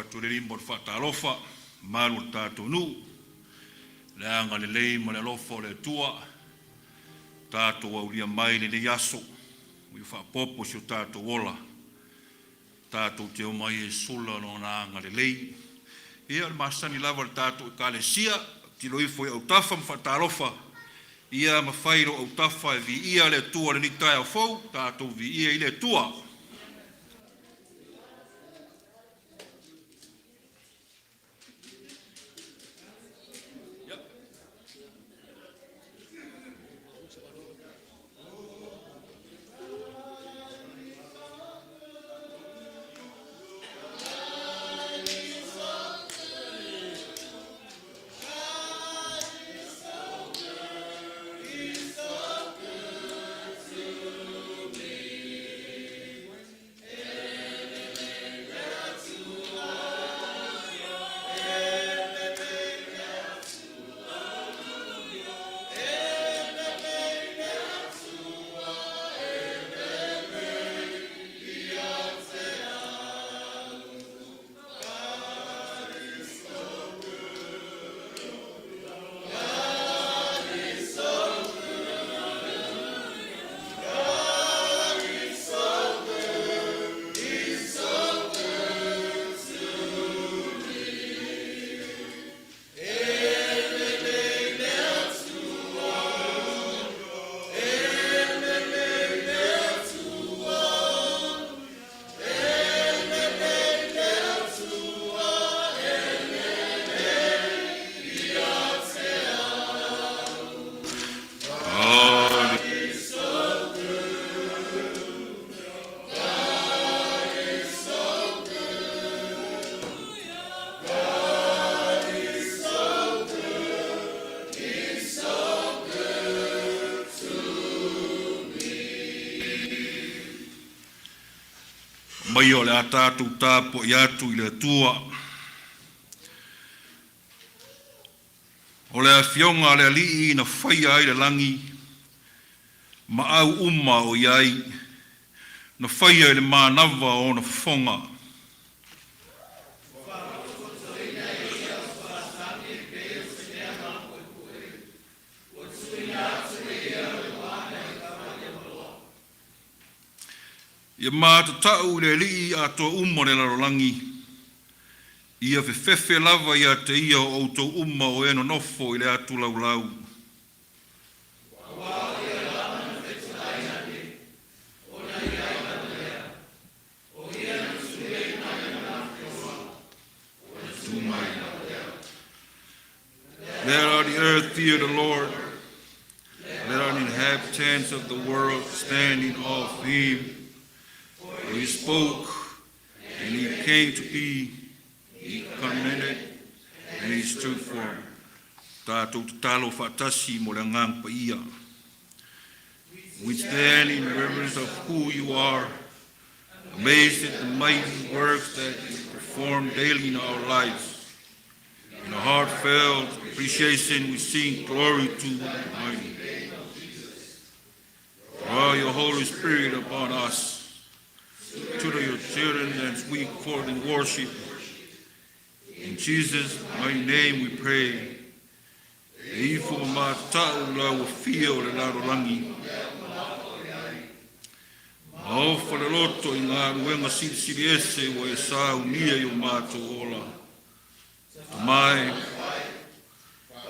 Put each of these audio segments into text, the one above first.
Avatu ai le lima o le faatalofa i le mamalu o le tatou nuu, le agalelei ma le alofa o le Atua ua tatou aulia mai lenei aso ua faaopoopo i si o tatou ola, tatou te omai ai e sula Lona agalelei. Ia, o le masani lava o le tatou Ekalesia, tilo ifo i autafa ma faatalofa, ia ma fai i lou autafa e viia le Atua i lenei taeao fou, tatou viia ai le Atua. Maia o le a tatou tapuai atu i le Atua. O le afioga a le Alii na faia ai le lagi ma au uma o i ai, na faia i le manava o ona fofoga. Ia matatau i le Alii atoa uma le lalolagi, ia fefefe lava ia te ia o outou uma o e nonofo i le atu laulau. Let all the earth fear the Lord. Let all the inhabitants of the world stand in awe of him. For he spoke, and it came to be. He commanded, and it stood firm. Tatou tatalo faatasi mo le agaga paia. We stand in reverence of who you are, amazed at the mighty works that you perform daily in our lives. In a heartfelt appreciation, we sing glory to the Mighty. Pour your Holy Spirit upon us, to your children as we forth in worship. In Jesus' mighty name we pray. E ifo ma mata'u lau afio o le lalolagi. Maofa le loto i galuega silisili ese ua e saunia i o matou ola. Tama e,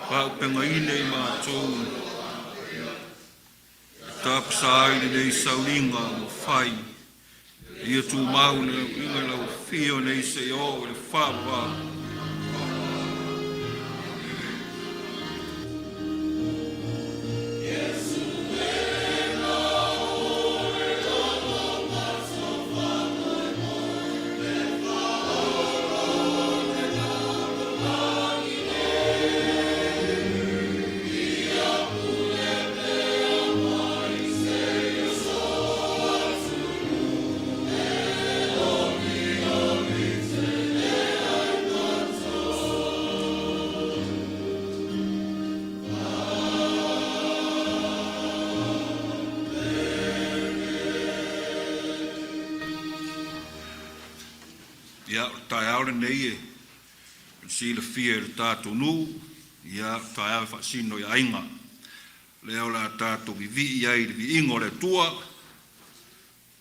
faaauupegaina i matou e tapisa ai lenei sauliga ua fai. E ia tumau le uiga i lau afio nei seia oo i le faavavau. Ia, o le taeao lenei e silafia e le tatou nuu, ia, o le taeao e faasino i aiga. Lea o le a tatou vivii ai i le viiga o le Atua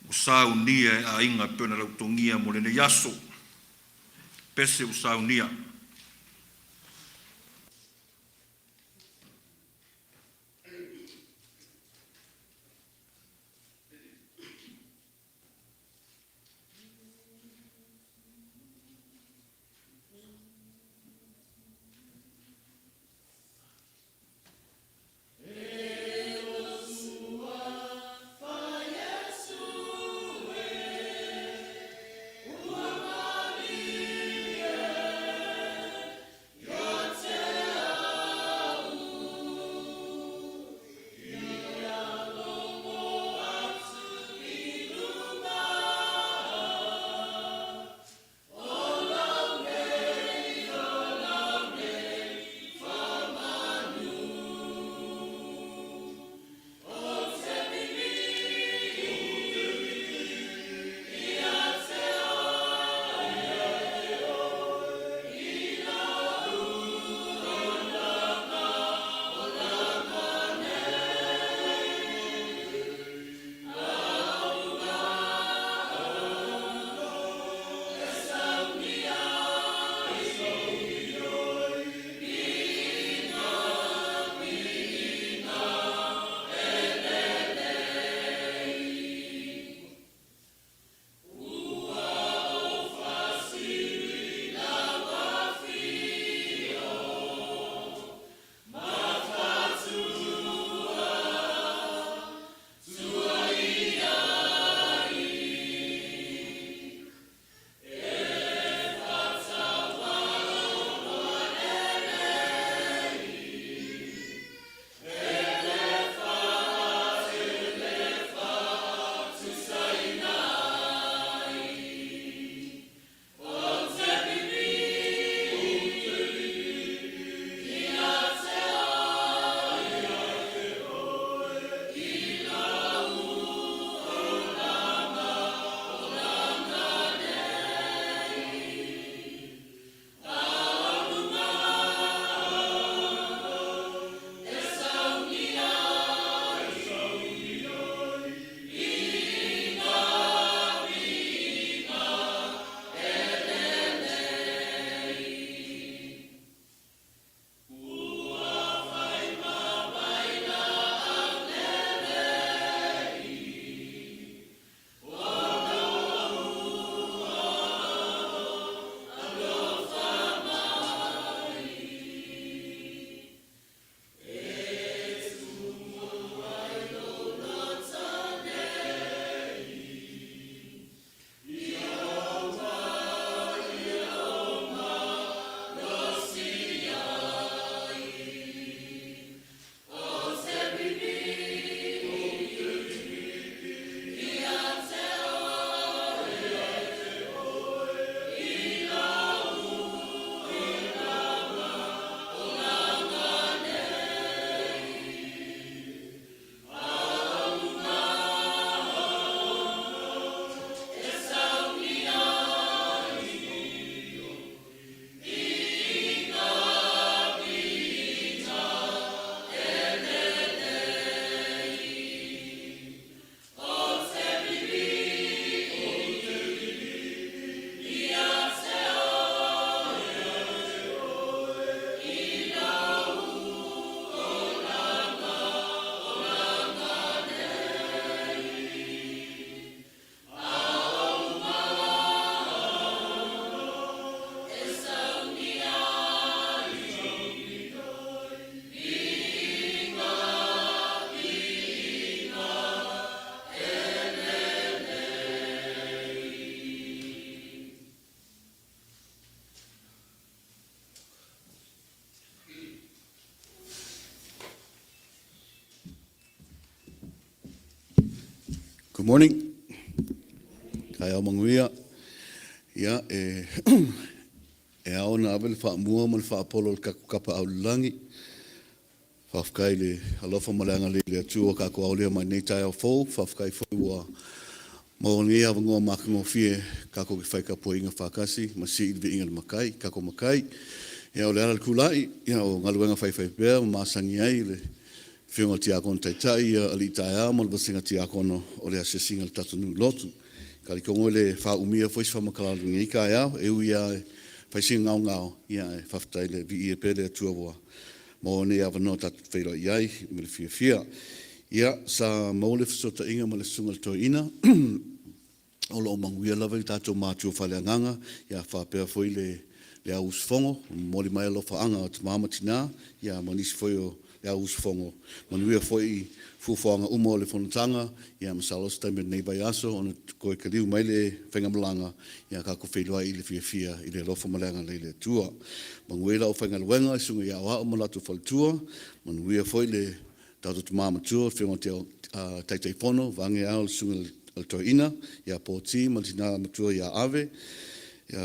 ua saunia e aiga e pei ona lautogia mo lenei aso. Pese ua saunia. Good morning. Taeao manuia. Ia, e, e ao ona ave le faamua ma le faapolo i le tatou Tapaau i le Lagi. Faafetai i le alofa ma le agalelei o le Atua ua tatou aulia mai i lenei taeao fou. Faafetai foi ua Maua lenei avanoa matagofie tatou te fai tapuaiga faatasi ma sii le viiga i le Matai, tatou Matai. Ia o le ala o le tulai, ia o galuega faifaipea ma masani ai le Afioga i le Tiakono Taitai ia Alii Taeao ma le vasega Tiakono o le asiasiga a le tatou nuu i Lotu. E talitonu e le faaumia foi se faamatalaga i lenei taeao, e ui lava e fai sina gaogao, ae faafetai, viia pea le Atua ua maua lenei avanoa tatou te feiloai ai ma le fiafia. Ia, sa maua le fesootaiga ma le Susuga i le Toeaina, o lo o manuia lava i tatou matua faaleagaga faapea foi le au usufono. E momoli mai alofaaga a tama ma tina ma nisi foi o le au usufono. Manuia foi fuafuaga uma o le fonotaga, masalo o se taimi o lenei vaiaso ona toe taliu mai le faigamalaga, tatou feiloai i le fiafia i le alofa ma le agalelei o le Atua. Manuia le aufaigaluega i susuga i aoao ma latou faletua, manuia foi le tatou tama matua le Afioga i le Taitaifono vaeane le Susuga i le Toeaina ia Poti ma le tina matua ia Ave,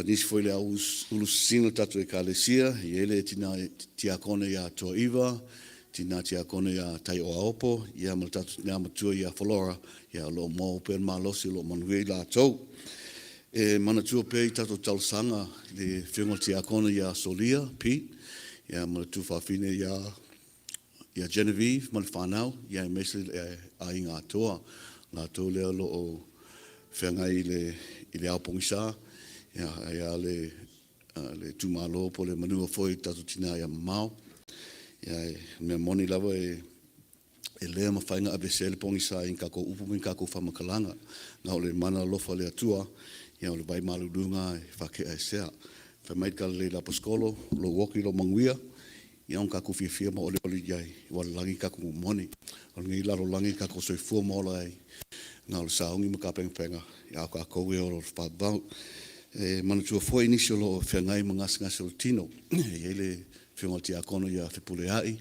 nisi foi o le au ulusisina o le tatou Ekalesia, e i ai le tina tiakono ia Toaiva, tina tiakono ia Taioaopo, ma le tatou tina matua ia Flora, o lo o maua pea le malosi, o lo o manuia i latou. E manatua pea i tatou talosaga le afioga i le Tiakono ia Solia Pete ma le tuafafine ia Genevieve ma le fanau, aemaise le aiga atoa, latou lea o lo o feagai i le ao pogisa, ae a le itumalo po o le manua foi o le tatou tina ia Mamao. O le mea moni lava e le mafai ona aveesea le pogisa i ni tatou upu ma ni tatou faamatalaga, na o le mana alofa o le Atua, o le vai malulu lena e faatea esea. Fai mai le Talalelei i le Aposetolo, o lou oti lou manuia, ia ona tatou fiafia ma olioli ai, ua lagi tatou momoni. O lenei lalolagi tatou te soifua ma ola ai, na o le sauni ma tapenapega, a o tatou e ola i le faavavau. E manatua foi nisi o lo o feagai ma gasegase o le tino, e i ai le afioga i le Tiakono ia Fepuleai,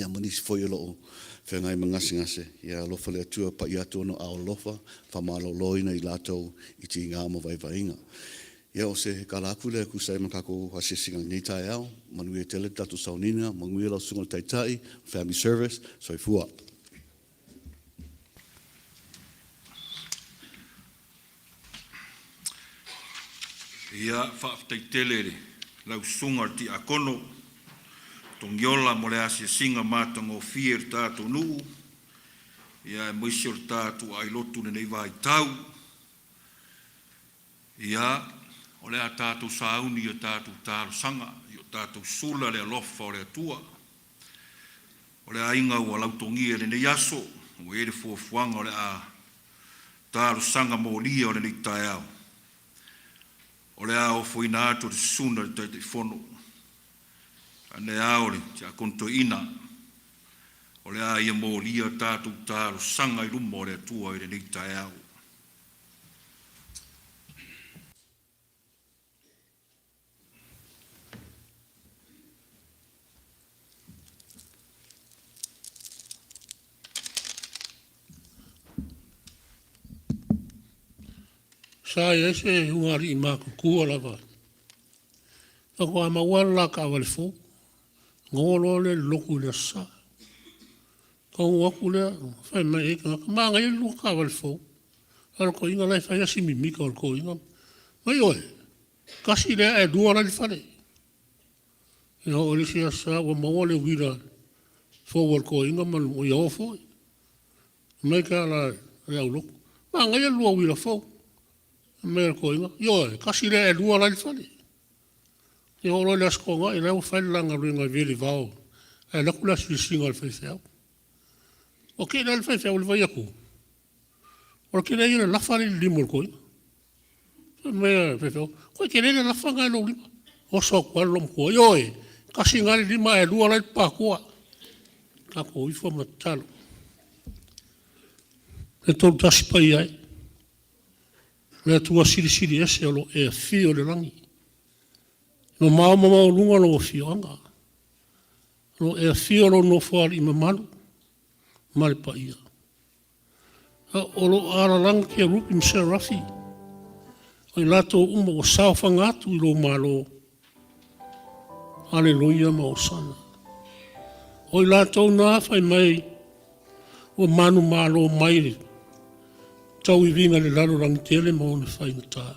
ma nisi foi o lo o feagai ma gasegase, ia alofa le Atua pai atu ona aao alofa, faamaloloina i latou i tiga ma vaivaiga. Ia o se tala atu lea e tusa ai ma tatou asiasiga i lenei taeao. Manuia tele le tatou sauniga, manuia lau Susuga i le Taitai, Family Service, soifua. Ia, faafetai tele i lau susuga i le Tiakono Togiola mo le asiasiga matagofie i le tatou nuu, ia aemaise o le tatou ailotu i lenei vaitau. Ia, o le a tatou sauni i a tatou talosaga, i o tatou sula le alofa o le Atua. O le aiga ua lautogia i lenei aso, ua i ai le fuafuaga o le a talosaga molia o lenei taeao. O le a ofoina atu e le Susuga i le Taitaifono, ane ao le Tiakono Toeaina, o le a ia molia tatou talosaga i luma o le Atua i lenei taeao. Sa i ai se ulugalii matutua lava faatoa maua le la taavale fou, ona o loa lea i le lotu i le Aso Sa. Taunuu atu lea fai mai i ai tagata, manaia le lua taavale fou. A o le toeaina la e fai lava si mimita o le toeaina. Fai mai, ioe, tasi lea ae lua la e i le fale. Ia oo i le isi Aso Sa ua maua le uila fou a le toeaina ma ia o foi. Fai mai le tala a le aulotu, manaia le lua uila fou. Fai mai le toeaina, ioe, tasi lea ae lua la e i le fale. Ia oo loa i le Aso Toonai o la e ua fai le la galuega e veli vao ae alu atu le asiasiga a le faifeau. Ua tele lava le faifeau i le vaai atu, o le tele ia o le lafa lea e i le lima o le toeaina. Fai mai le faifeau, matua tele le lafa lena i lou lima. Oso atu lava le loomatua, ioe, tasi lena le lima ae lua la e i le papa matua. Tatou o ifo ma tatalo. Le Toatasi Paia e, le Atua Silisili Ese o lo o e afio i le lagi, e mamao ma maualuga lau afioaga, o lo o e afio i lou Nofoalii mamalu ma le paia. O lo o alalaga Kerupi ma Serafi, o i latou uma ua saofaga atu i lou malo. Aleluia ma Osana. O i latou na fai mai ua manumalo mai le Tauiviga i le lalolagi tele ma ona faigata.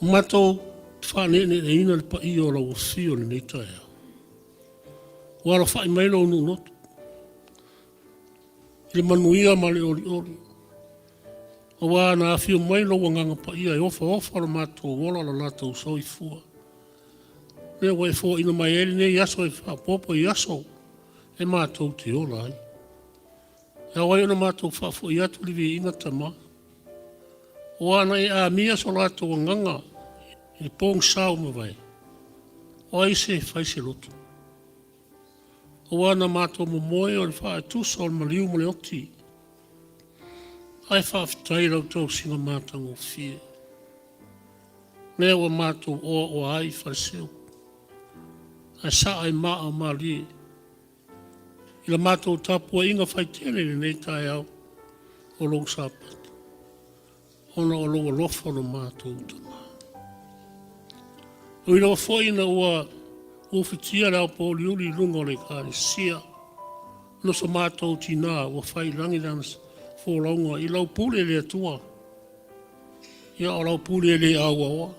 Ua matou faaneeneeneina le paia o lau afio i lenei taeao. Ua alafai mai lou nuu lotu i le manuia ma le olioli, aua na afio mai lou Agaga Paia e ofaofa lo matou ola lo latou soifua. Lea ua e foaiina mai ai lenei aso e faaopoopo i aso e matou te ola ai. E ao ai ona matou faafoi atu le viiga Tama, aua na e amia so latou agaga i le pogisa ua mavae, o ai se fai se loto? Aua na matou momoe o le faaetusa o le maliu ma le oti, ae faafetai i lau tausiga matagofie, lea ua matou oaoa ai i Faleseu, ae saa i maa o malie. I la matou tapuaiga faitele i lenei taeao o lou Sapatu, ona o lou alofa lo matou Tama. E ui lava foi ina ua ufitia le aopouliuli i luga o le Ekalesia, ona o so matou tinā ua fai i lagi lana folauga i lau pule le Atua, ia o lau pule e le auaoa,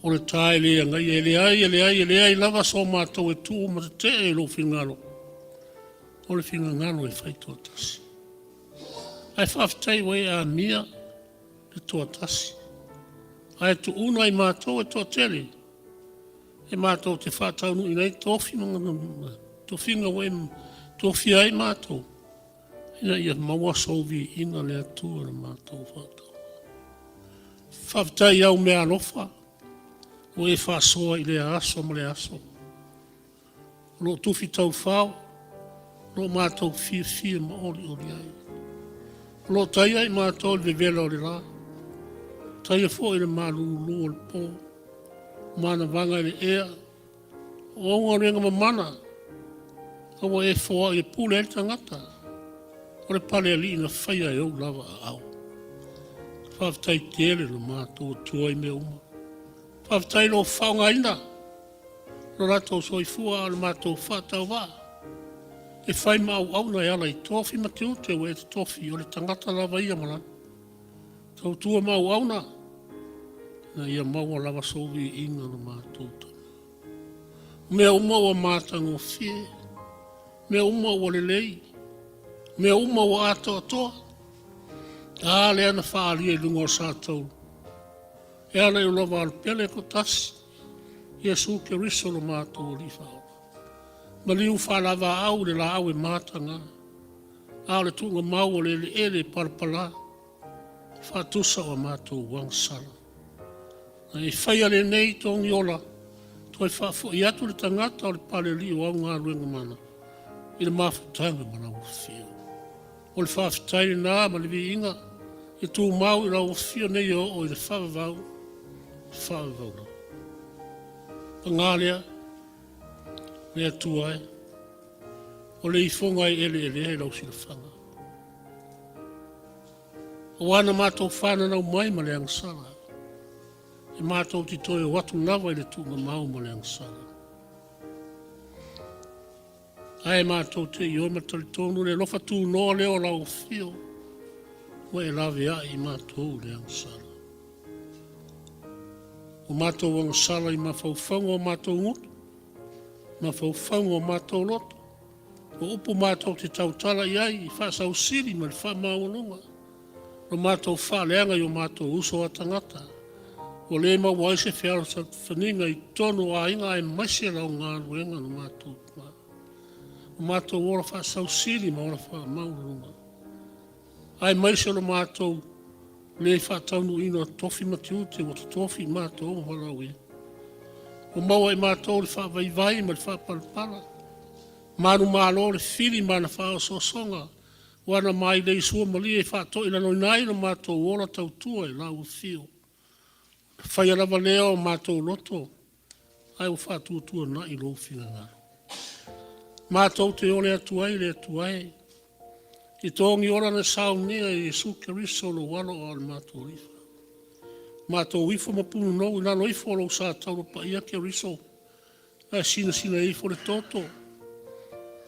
O le ta e le agaia, e leai, e leai, e leai lava so matou e tuu ma tetee i lou finagalo, o le finagalo e fai toatasi. Ae faafetai ua e amia le toatasi, ae tuuna i matou e toatele, e matou te faataunuuina ai tofi ma tofiga ua e tofia ai matou, ina ia maua sou viiga le Atua lo matou faatauvaa. Faafetai i au meaalofa ua e faasoa i lea aso ma lea aso. O lo o tufi taufao, o lo o matou fiafia ma olioli ai. O lo o taia i matou i le vevela o le la, taia foi i le malulu o le po, manavaga i le ea, O au galuega mamana a ua e foai e pule ai le tagata, o le palealii na faia e ou lava aao. Faafetai tele lo matou Atua i mea uma. Faafetai i lou faaaogaina lo latou soifua a o le matou faatauvaa e fai ma auauna e ala i tofi ma tiute ua e totofi o le tagata lava ia ma lana tautua ma auauna ina ia maua lava sou viiga lo matou Tama. O mea uma ua matagofie, mea uma ua lelei, mea uma ua atoatoa. A lea na faaalia i luga o Sataulu, e ala i o lava alopele e toatasi, Iesu Keriso lo matou Alii Faaola. Maliu faalavaau i le laau e mataga, a o le tuugamau o le eleele e palapala, faatusa o a matou agasala. Na e faia lenei togiola, toe faafoi atu le tagata o le Palealii o au galuega mana i le mafutaga ma lau afio. O le faafetai lena ma le viiga e tumau i lau afio nei e oo i le faavavau, faavavau lava. Paga lea, le Atua e, o le ifoga e eleelea i lau silafaga. Aua na matou fananau mai ma le agasala, e matou te toe o atu lava i le tuugamau ma le agasala. Ae matou te ioe ma talitonu le alofa tunoa lea o lau afio ua e laveai i matou i le agasala. O matou agasala i mafaufauga o matou gutu, mafaufauga o matou loto, O upu matou te tautala i ai i faasausili ma le faamaualuga lo matou faaleaga i o matou uso a tagata, ua le maua ai se fealofaniga i totonu o aiga aemaise lau galuega no matou tua. O matou ola faasausili ma ola faamaualuluga, aemaise o lo matou le faataunuuina o tofi ma tiute ua totofi i matou ma valaauina. Ua maua i matou le faavaivai ma le faapalapala, Manumalo le fili ma ana faaosoosoga, ua ana mailei suamalie e faatoilaloina ai lo matou ola tautua i lau afio. Ona faia lava lea o matou loto, ae ua faatuatuanai lou finagalo. Matou te ole atu ai le Atua e, i togi ola na saunia e Iesu Keriso lou alo a o le matou Alii. Matou ifo ma punonou i lalo ifo o lou sa taula paia Keriso, Ae sinasina ifo le toto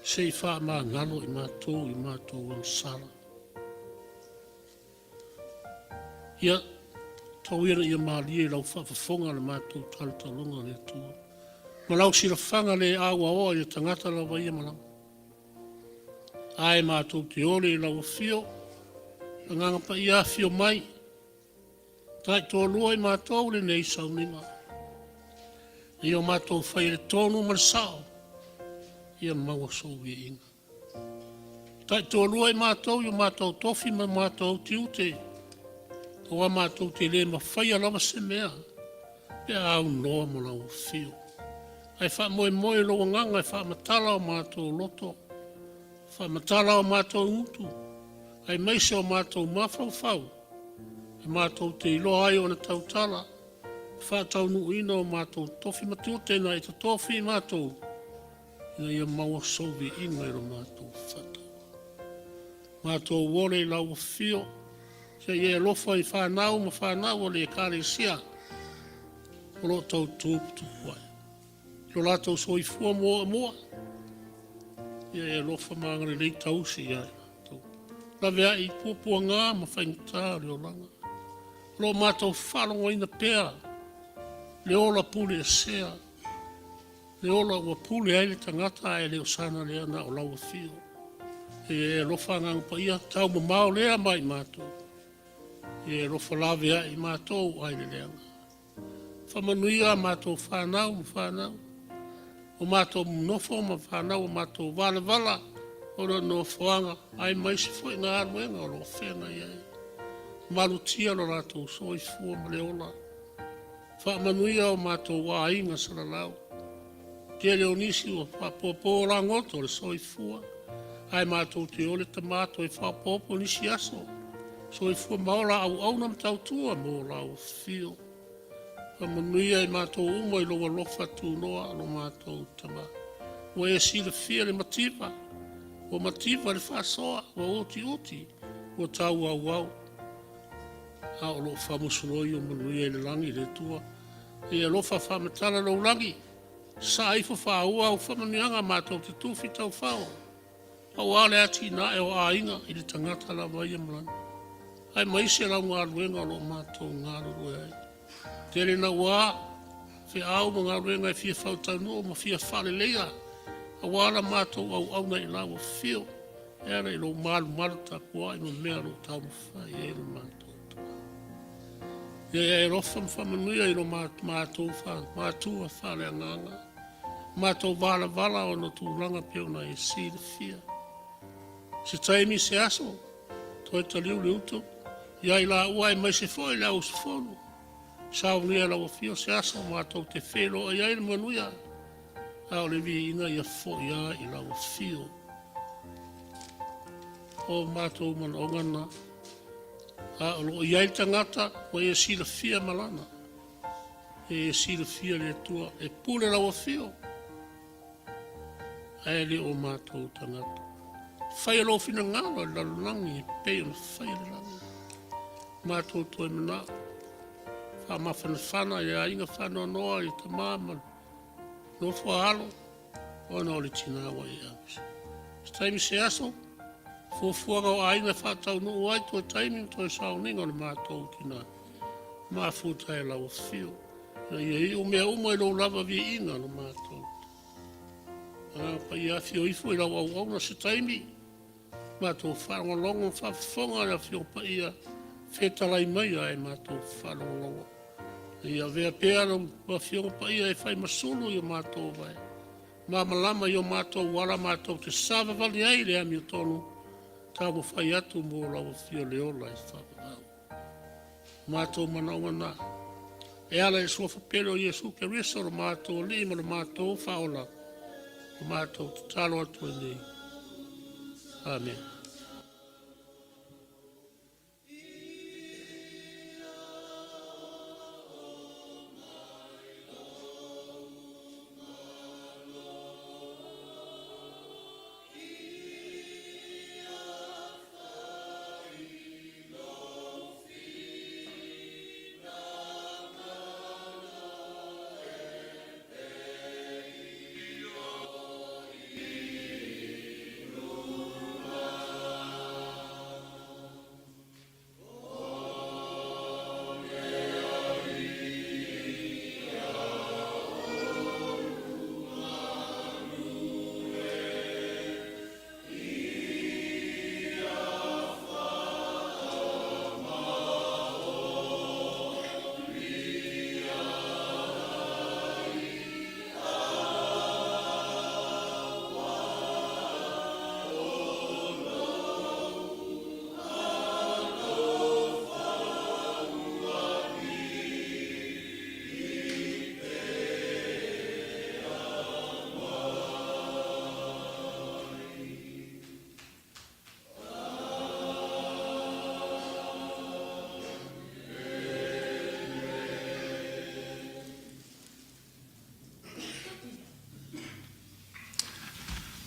se i faamagalo i matou i matou agasala. Ia, tau ia ina ia malie i lau faafofoga le matou talotaloga le Atua. Ma lau silafaga le auaoa i le tagata lava ia malama. Ae matou te ole i lau afio, Agaga Paia afio mai, taitoalua i matou lenei sauniga. Ia o matou fai le tonu ma le sao, ia maua sou viiga. Taitoalua i matou i o matou tofi ma matou tiute, aua matou te le mafaia lava se mea, pe a aunoa ma lau afio. Ae faamoemoe i lou agaga e faamatala o matou loto, faamatala o matou gutu, aemaise o matou mafaufau, e matou te iloa ai ona tautala, faataunuuina o matou tofi ma tiute na e totofi i matou, ina ia maua sou viiga i lo matou faataua. Matou ole i lau afio, se i e alofa i fanau ma fanau a le Ekalesia o lo o tau tuputupu ai. Lo latou soifua muamua, ia e alofa ma agalelei tausi ia i latou. Laveai i puapuaga ma faigata o le olaga. O lo o matou faalogoina pea le ola pule esea, le ola ua pule ai le tagata ae le o sana lea na o lau afio. E e alofa agaga paia, tau mamao lea mai matou. Ia e alofa laveai i matou ai le leaga. Faamanuia a matou fanau ma fanau, o matou nofo ma fanau o matou valavala o lo nofoaga, aemaise foi galuega o lo o feagai ai. Malutia lo latou soifua ma le ola. Faamanuia o matou aiga salalau. Tele o nisi ua faapopo lagoto o le soifua, ae matou te ole tama toe faaopoopo nisi aso. Soifua ma ola auauna ma tautua mo lau afio. Faamanuia i matou uma i lou alofa tunoa lo matou tama. Ua e silafia le mativa, ua mativa le faasoa, ua utiuti, ua tauauau. A o loo faamosoloi o manuia i le lagi le Atua. E alofa faamatala lou lagi, saa ifo faaua au faamanuiaga matou te tufi taufao. Aua le atinae o aiga i le tagata lava ia ma lana. Aemaise lau galuega o lo o matou galulue ai. Tele naua feau ma galuega e fia fautaunuu ma fia faaleleia, aua la matou auauna i lau afio, e ala i lou malumalu tapuai ma mea o lo o taumafai ai le matou Tama. Ia e alofa ma faamanuia i lo matou matua faaleagaga, matou valavala ona tulaga pei ona e silafia. Se taimi se aso, toe taliu le uto, ia i laua aemaise foi le au usufono. Saunia lau afio se aso matou te feiloai ai le manuia, a o le viiga ia foi lava i lau afio. O matou manaoga na, a o lo o i ai le tagata ua e silafia ma lana, e e silafia le Atua, e pule lau afio, ae le o matou tagata. Faia lou finagalo i le lalolagi e pei ona faia le lagi. Matou toe manao, faamafanafana i le aiga faanoanoa i le tama ma le nofo a alo, ona o le tina ua e ave. Se taimi se aso, fuafuaga o aiga e faataunuu ai toe taimi ma toe sauniga o le matou tina mafuta e lau afio. Ina ia iu mea uma i lou lava viiga lo matou. Agaga Paia afio ifo i lau auauna se taimi, matou faalogologo ma faafofoga le Afioga Paia fetalai mai ae matou faalogologo. Ia avea pea lau Afioga Paia e fai ma sulu i o matou vae. Malamalama i o matou ala matou te savavali ai le amiotonu taumafai atu mo lau Afio le ola e faavavau. Matou manaoga na. E ala i le suafa pele o Iesu Keriso lo matou Alii ma lo matou Faaola, o matou tatalo atu ai nei. Amene.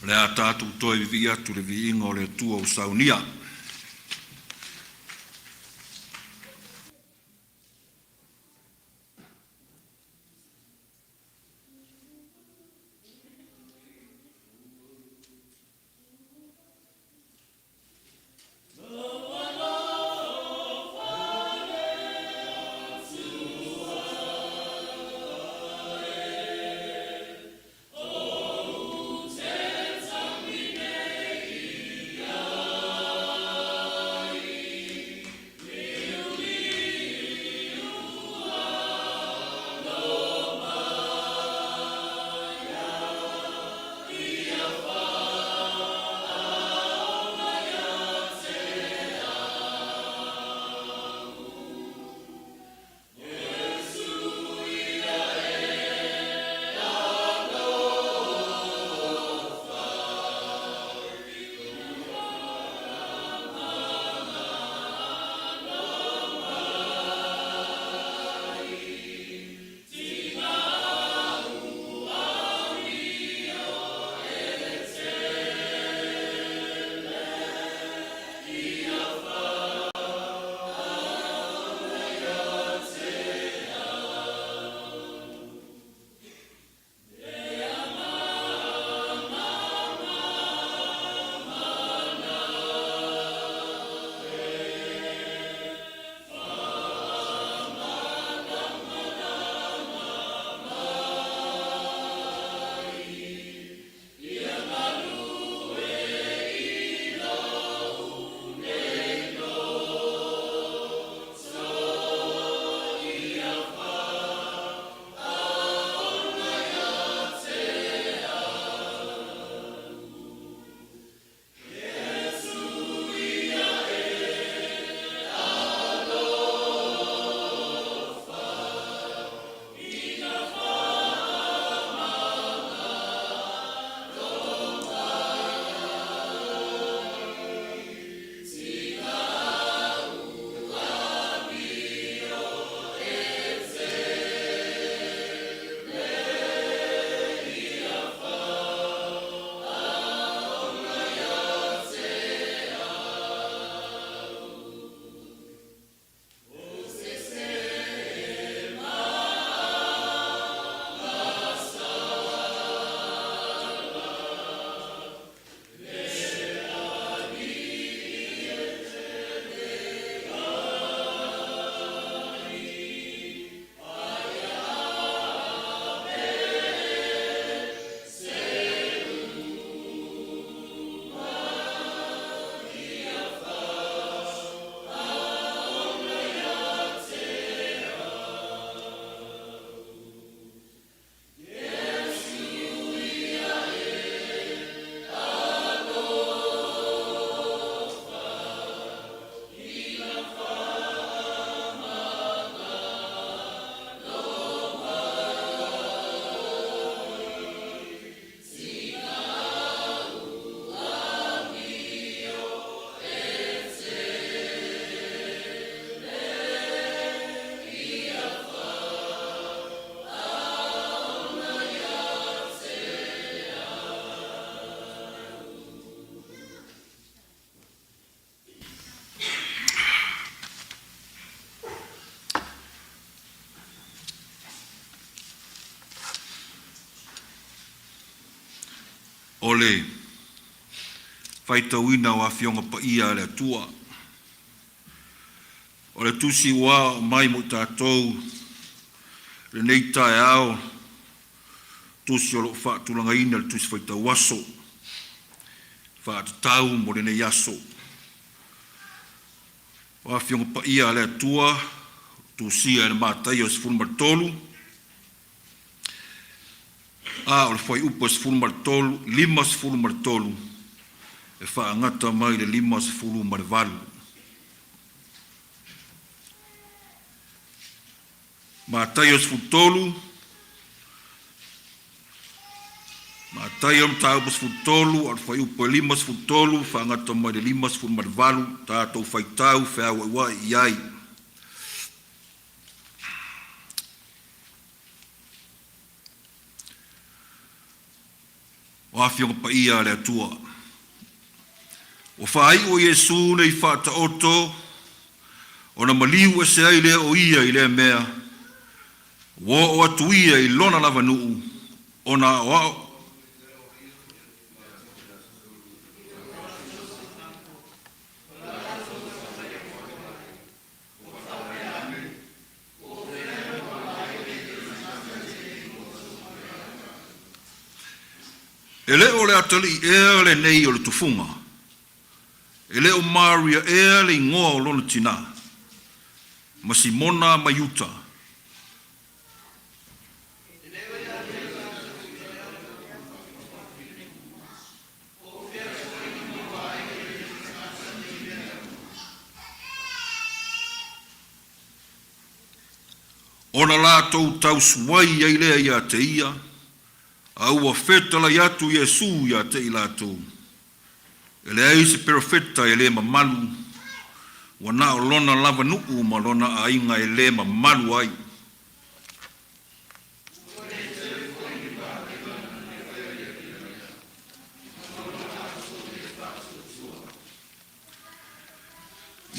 O le a tatou toe vivii atu i le viiga o le Atua ua saunia. O le faitauina o Afioga Paia a le Atua. O le tusi ua ao mai mo i tatou lenei taeao, tusi o lo o faatulagaina i le tusi faitau aso, faatatau mo lenei aso. O Afioga Paia a le Atua, tusia e le Mataio 13, a o le fuaiupu e 13, 53 e faagata mai le 58. Mataio 13, Mataio Mataupu 13, o le fuaiupu e 53 faagata mai le 58, tatou faitau feauaiai i ai. O Afioga Paia a le Atua. Ua faaiu e Iesu nei faataoto ona maliu ese ai lea o ia i lea mea, ua oo atu ia i lona lava nuu, ona aoao E le o le atalii ea lenei o le tufuga, e le o Maria ea le igoa o lona tinā, ma Simona ma Iuta, Ona latou tausuai ai lea ia te ia, a ua fetalai atu Iesu ia te i latou, E leai se perofeta e le mamalu, ua na o lona lava nuu ma lona aiga e le mamalu ai.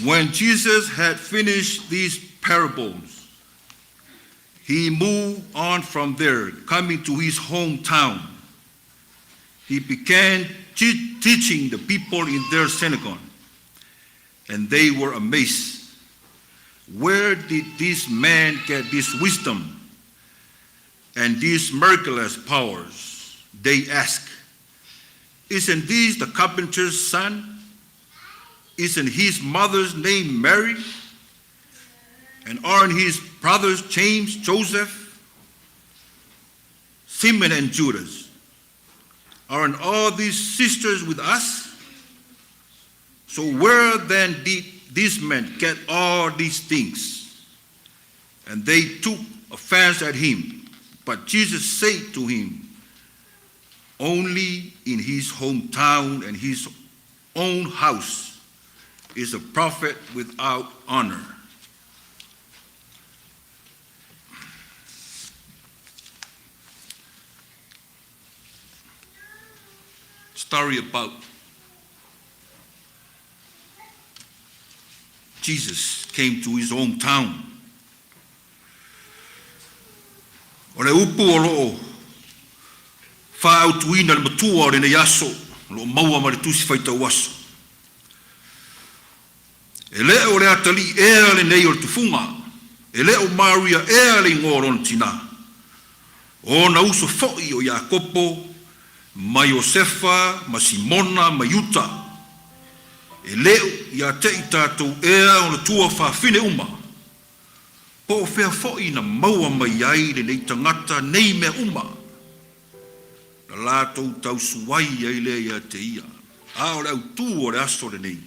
When Jesus had finished these parables, he moved on from there, coming to his hometown. He began teaching the people in their synagogue, and they were amazed. Where did this man get this wisdom and these miraculous powers? They asked. Isn't this the carpenter's son? Isn't his mother's name Mary? And aren't his brothers James, Joseph, Simon, and Judas? Aren't all these sisters with us? So where then did these men get all these things? And they took offense at him. But Jesus said to him, Only in his hometown and his own house is a prophet without honor. Story about Jesus came to his own town. O le upu o lo o faaautuina le matua o lenei aso, o lo o maua ma le tusi faitau aso. E le o le atalii ea lenei o le tufuga, e le o Maria ea le igoa o lona tinā. O ona uso foi o Iakopo ma Iosefa ma Simona ma Iuta. E le o ia te i tatou ea ona tua fafine uma. Po o fea foi na maua mai ai lenei tagata nei mea uma? Na latou tausuai ai lea ia te ia. A o le autū o le aso lenei.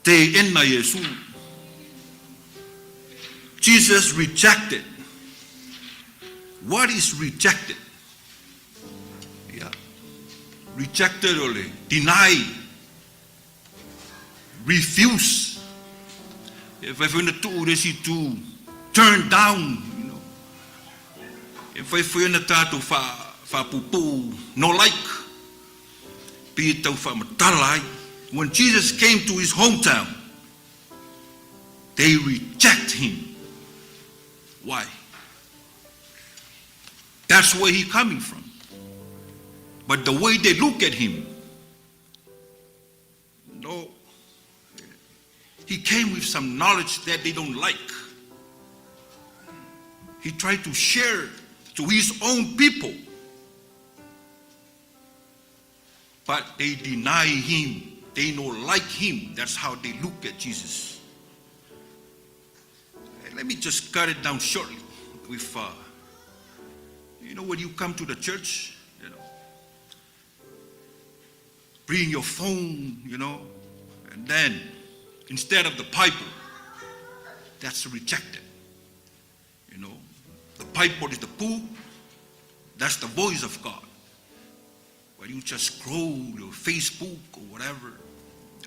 Teena Iesu. Jesus rejected. What is rejected? Yeah. Rejected o le deny, refuse. E mafai foi ona tuu i le isi itu, turn down, you know. E mafai foi ona tatou faapuupuu, no like, pei e tau faamatala ai. When Jesus came to his hometown, they reject him. Why? That's where he coming from. But the way they look at him, no, he came with some knowledge that they don't like. He tried to share to his own people, but they deny him. They don't like him. That's how they look at Jesus. Let me just cut it down shortly with, when you come to the church, bring your phone, and then instead of the Bible, that's rejected. The Bible is the book, that's the voice of God. But you just scroll your Facebook or whatever,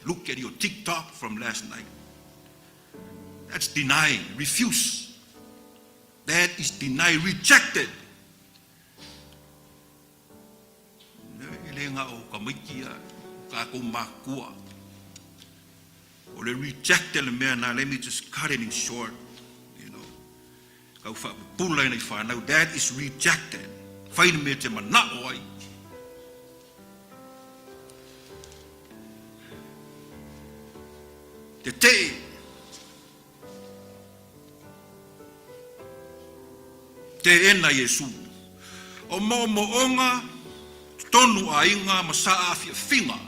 look at your TikTok from last night. That's deny, refuse. That is deny, rejected. na o tamaiti ia, o tatou matutua. O le reject le mea na, let me just cut it in short, you know. Tau faapupula i nai fanau, that is rejected. Fai le mea e te manao ai. Tetee. Teena Iesu. O moomooga, totonu aiga ma saaafiafiga.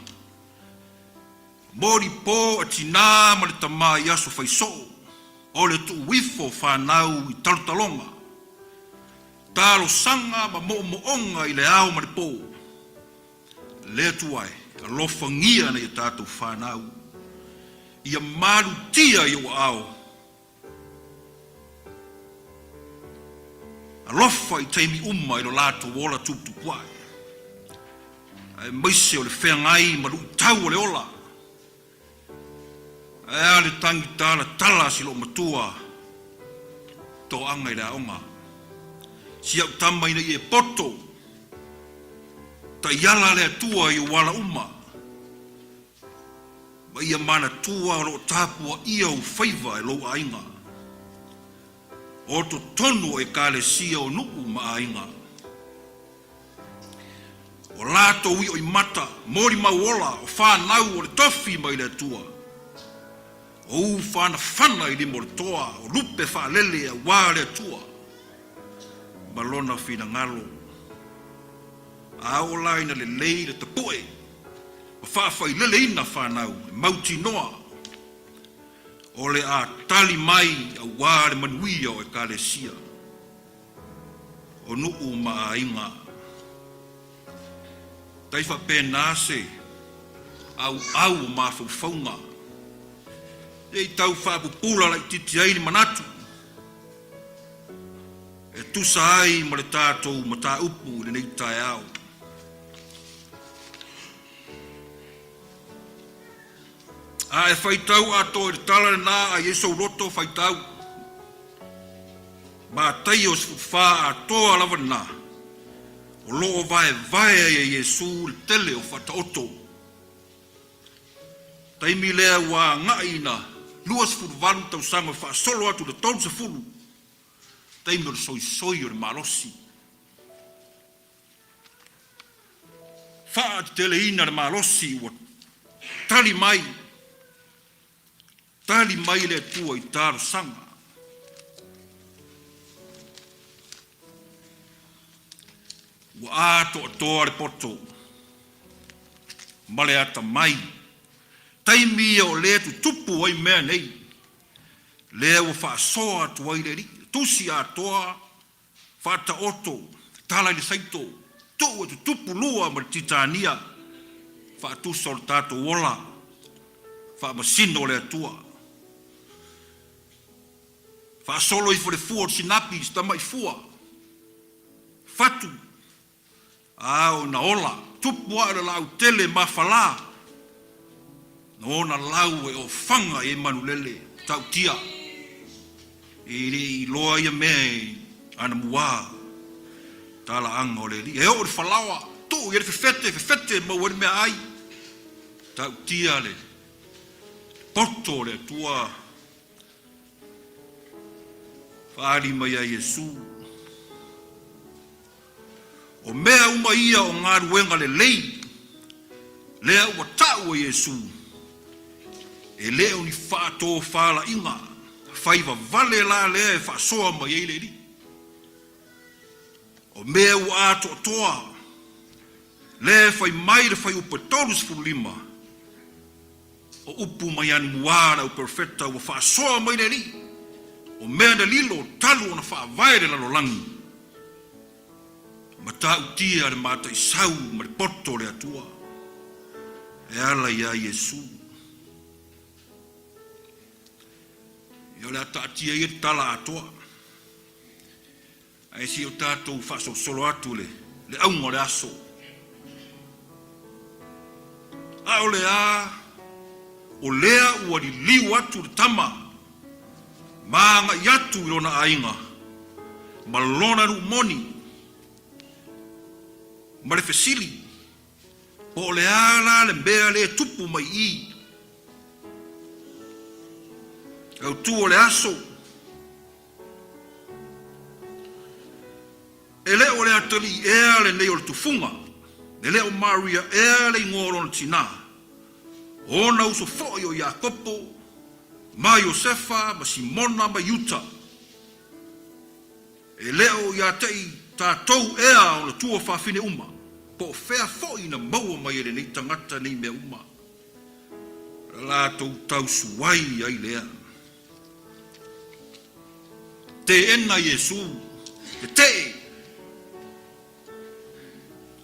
Moli po a tinā ma le tamā i aso fai soo, o le tuu ifo fanau i talotaloga, talosaga ma moomooga i le ao ma le po. Le Atua e, alofagia nai a tatou fanau, ia malutia i ou aao. Alofa i taimi uma i lo latou ola tuputupuae, aemaise o le feagai ma luitau o le ola. Ae a le tagi talatala a si loomatua toaga i le aoga. Si au tama ina ia e poto, taiala le Atua i ou ala uma. Ma ia manatua o lo o tapuaia ou faiva e lou aiga. O totonu o Ekalesia o nuu ma aiga. O latou ioimata, molimau ola, o fanau o le tofi mai le Atua. O u whanawhana i lima o le toa, o lupe faalele auā le Atua ma lona finagalo. A oo la ina lelei le tapu'e ma faafaileleina fanau e mautinoa o le a tali mai auā le manuia o Ekalesia, o nuu ma aiga. Tai faapena se auau o mafaufauga, ne i tau faapupula laitiiti ai ni manatu e tusa ai ma le tatou mataupu i lenei taeao. A e faitau atoa i le tala lenā a i ai sou loto faitau, Mataio 14 atoa lava lenā, o lo o vaevae ai e Iesū le tele o faataoto. Taimi lea ua agai ina 28 tausaga faasolo atu i le 30, taimi o le soisoi o le malosi. Faateteleina le malosi ua tali mai, tali mai le Atua i talosaga. Ua atoatoa le poto ma le atamai, taimi ia o lea tutupu ai mea nei, lea ua faasoa atu ai le Alii, tusi atoa Faataoto, tala i le saito, tuu e tutupu lua ma le titania, faatusa o le tatou ola, faamasino o le Atua. Faasolo ifo le fua o le sinapi i se tamai fua, fatu, A o ina ola, tupu ae o le laau tele mafala, na ona lau e ofaga i ai manulele tautia. E le i iloa ia mea i ana muā, talaaga o le alii. E oo i le falaoa, tuu i ai le fefete, fefete e maua ai le meaai. Tautia le poto o le Atua. Faaali mai ia Iesu. O mea uma ia o galuega lelei, lea ua ta'u e Iesu, e le o ni faatofalaiga faiva vale la lea e faasoa mai ai le Alii. O mea ua atoatoa, lea e fai mai le Fuaiupu e 35, O upu mai anumuā le au perofeta ua faasoa mai le Alii, o mea na lilo talu ona faavae le lalolagi, matautia le mataisau ma le poto o le Atua e ala iā Iesu. Ia o le a taatia ia le tala atoa. Ae se i o tatou faasolosolo atu le le auga o le aso. A o le a o lea ua liliu atu le tama ma agai atu i lona aiga ma lona nuu moni ma le fesili. Po o le a la le mea lea e tupu mai i i? Autu o le aso. E le o le atalii ea lenei o le tufuga, e le o Maria ea le igoa o lona tinā, o ona uso foi o Iakopo, ma Iosefa, ma Simona, ma Iuta. E le o ia te i tatou ea ona tua fafine uma, po o fea foi na maua mai e lenei tagata nei mea uma, latou tausuai ai lea. Teena Iesu, tetee!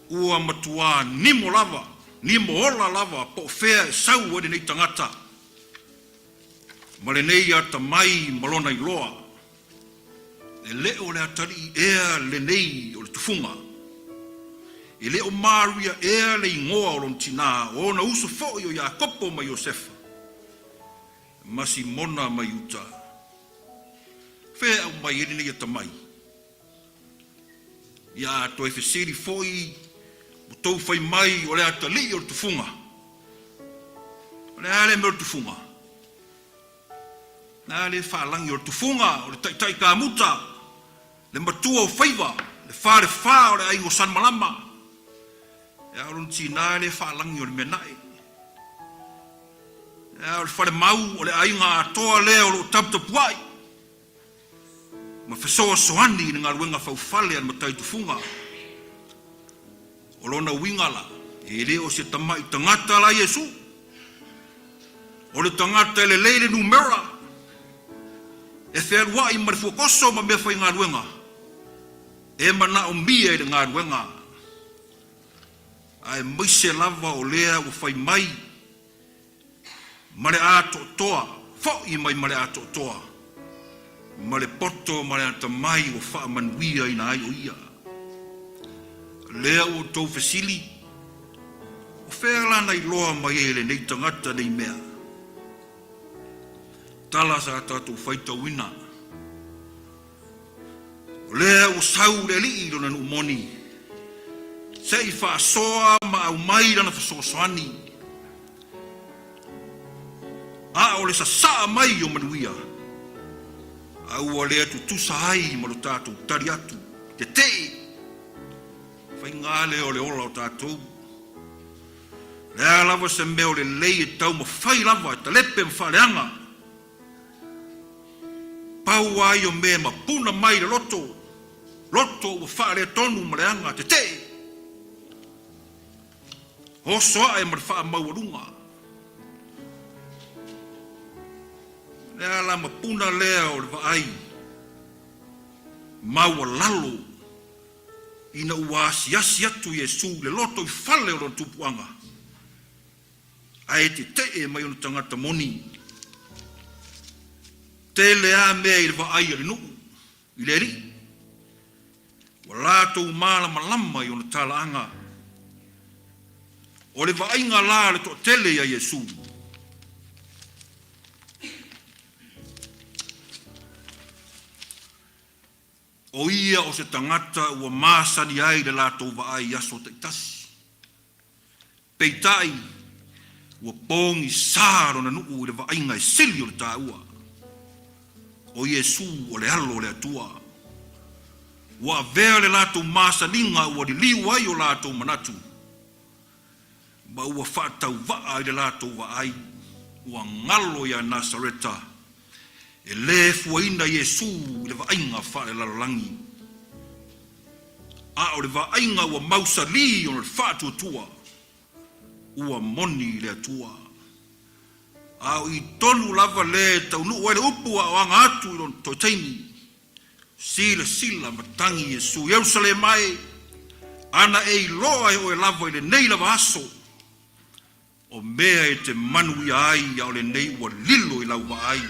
Ua matuā nimo lava, nimo ola lava po o fea e sau ai lenei tagata ma lenei atamai ma lona iloa. E le o le atalii ea lenei o le tufuga. E le o Maria ea le igoa o lona tinā, o ona uso foi o Iakopo ma Iosefa, ma Simona ma Iuta. Fea e aumai ai lenei atamai? Ia a toe fesili foi ua tou fai mai o le atalii o le tufuga. O le a le mea o le tufuga? O le a le faalagi o le tufuga, o le taitai kamuta, le matua o faiva, le falefa o le aiga o Sanimalama. E a o lona tinā le faalagi o le mea nae. E a o le falemau o le aiga atoa lea o lo o taputapuai ma fesoasoani i le galuega faufale a le matai tufuga. O lona uiga la, e le o se tamai tagata la Iesu. O le tagata e lelei le numera, e fealuai ma le fuakoso ma meafaigaluega, e manaomia i le galuega, aemaise lava o lea ua fai mai ma le atoatoa, fo'i mai ma le atoatoa, ma le poto ma le atamai ua faamanuiaina ai o ia. Lea ua outou fesili, O fea la na iloa mai ai e lenei tagata nei mea? Tala sa tatou faitauina. O lea ua sau le Alii i lona nuu moni, se i faasoa ma aumai lana fesoasoani. A o le sasaa mai o manuia, a ua le tutusa ai ma lo tatou tali atu, tetee, faiga lea o le ola o tatou. O le a lava se mea o lelei e taumafai lava e talepe ma faaleaga, Pau ai o mea e mapuna mai i le loto, loto ua faaletonu ma leaga tetee, oso ae ma le faamaualuga. Le ala mapuna lea o le vaai maualalo ina ua asiasi atu Iesu i le loto i fale o lona tupuaga. Ae tetee mai ona tagata moni. Tele a mea i le vaai a le nuu i le alii. Ua latou malamalama i ona talaaga. O le vaaiga la a le toatele ia Iesu. O ia o se tagata ua masani ai le latou vaai i aso taitasi. Peitai, ua pogisa lona nuu i le vaaiga e sili o le taua. O Iesu o le Alo o le Atua. Ua avea le latou masaniga ua liliu ai o latou manatu, ma ua faatauvaa i le latou vaai, ua galo ia Nasareta, e le fuaina Iesu i le vaaiga faalelalolagi. A o le vaaiga ua mausali ona o le faatuatua, ua moni i le Atua. A o i tonu lava lea e taunuu ai le upu a o aga atu i lona toe taimi, silasila ma tagi Iesu, Ierusalema e, ana e iloa e oe lava i lenei lava aso, O mea e te manuia ai a o lenei ua lilo i lau vaai.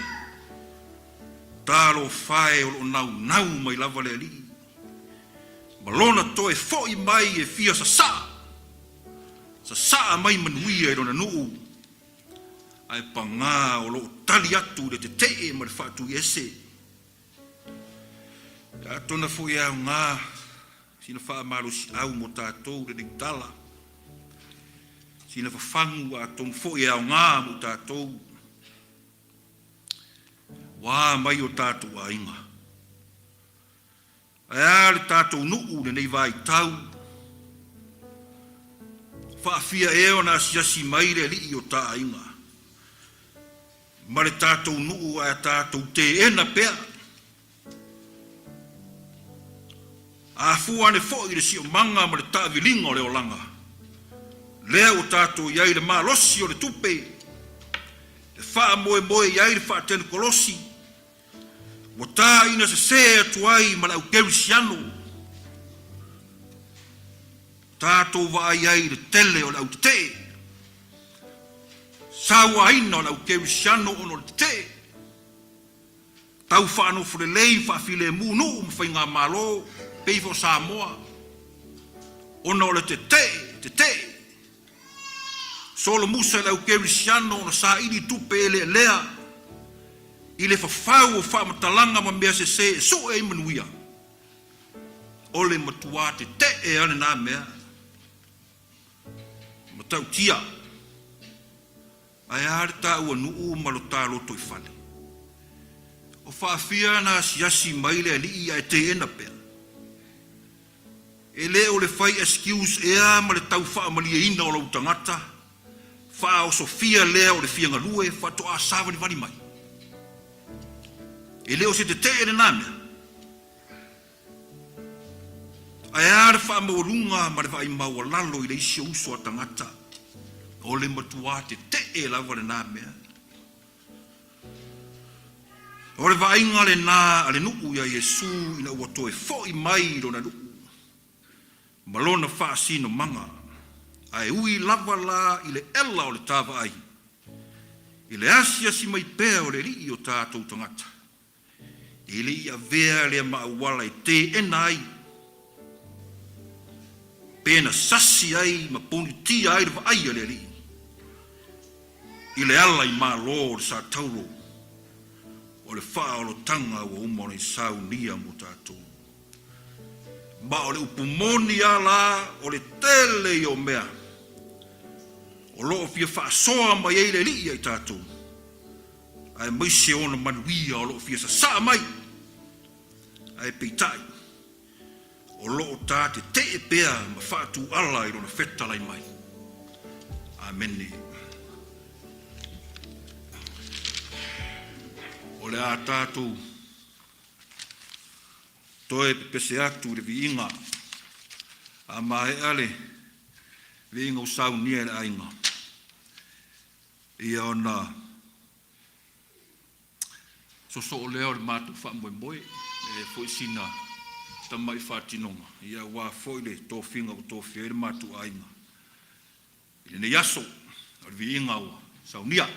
Talofa e o lo o naunau mai lava le Alii, ma lona toe foi mai e fia sasaa, sasaa mai manuia i lona nuu, ae pagā o lo o tali atu i le tetee ma le faatuiese. Atonu foi e aoga sina faamalosiau mo tatou lenei tala. Sina fafagu atonu foi e aoga mo tatou, ua a mai o tatou aiga. Ae a le tatou nuu i lenei vaitau? Faafia ea ona asiasi mai le Alii o ta aiga ma le tatou nuu ae tatou teena pea? A fua ane foi i le siomaga ma le taaviliga o le olaga, lea ua tatou i ai i le malosi o le tupe e faamoemoe i ai le faatenekolosi, ua taina sese atu ai ma le aukerisiano, tatou vaai ai i le tele o le autetee, sauaina o le aukerisiano ona o le tetee, tau faanofo lelei faafilemu nuu ma faigamalo pei foi o Samoa ona o le tetee, tetee. Solomusa i le aukerisiano ona saili tupe eleelea i le fafau o faamatalaga ma mea sese e sue ai manuia, o le matuā tetee a lena mea. Matautia, ae a le taua nuu ma lo ta lotoifale? O faafia na asiasi mai le alii ae teena pea? E le o le fai excuse ea ma le tau faamalieina o lou tagata faaosofia lea o le fia galue faatoa savalivali mai. E le o se tetee lena mea. Ae a le faamaualuga ma le vaai maualalo i le isi o uso a tagata, o le matuā tetee lava lena mea. O le vaaiga lena a le nuu iā Iesu ina ua toe foʻi mai i lona nuu ma lona faasinomaga, ae ui lava la i le ela o le tāvaai, i le asiasi mai pea o le Alii o tatou tagata, e le i avea lea ma auala e teena ai, pe na sasi ai ma ponitia ai le vaai a le Alii i le ala i malo o le Sataulo o le faaolotaga ua uma ona i saunia mo tatou. Ma o le upu moni a la o le tele ia o mea o lo o fia faasoa mai ai le Alii ia i tatou, aemaise ona manuia o lo o fia sasaa mai, ae peitai, o lo o ta tetee pea ma faatuala i lona fetalai mai. Amene. O le a tatou toe pepese atu i le viiga a maea le viiga ua saunia e le aiga. Ia ona sosoo lea o le matou faamoemoe, e foi sina tamai faatinoga, ia aua foi le tofiga ua tofia ai le matou aiga i lenei aso, o le viiga ua saunia.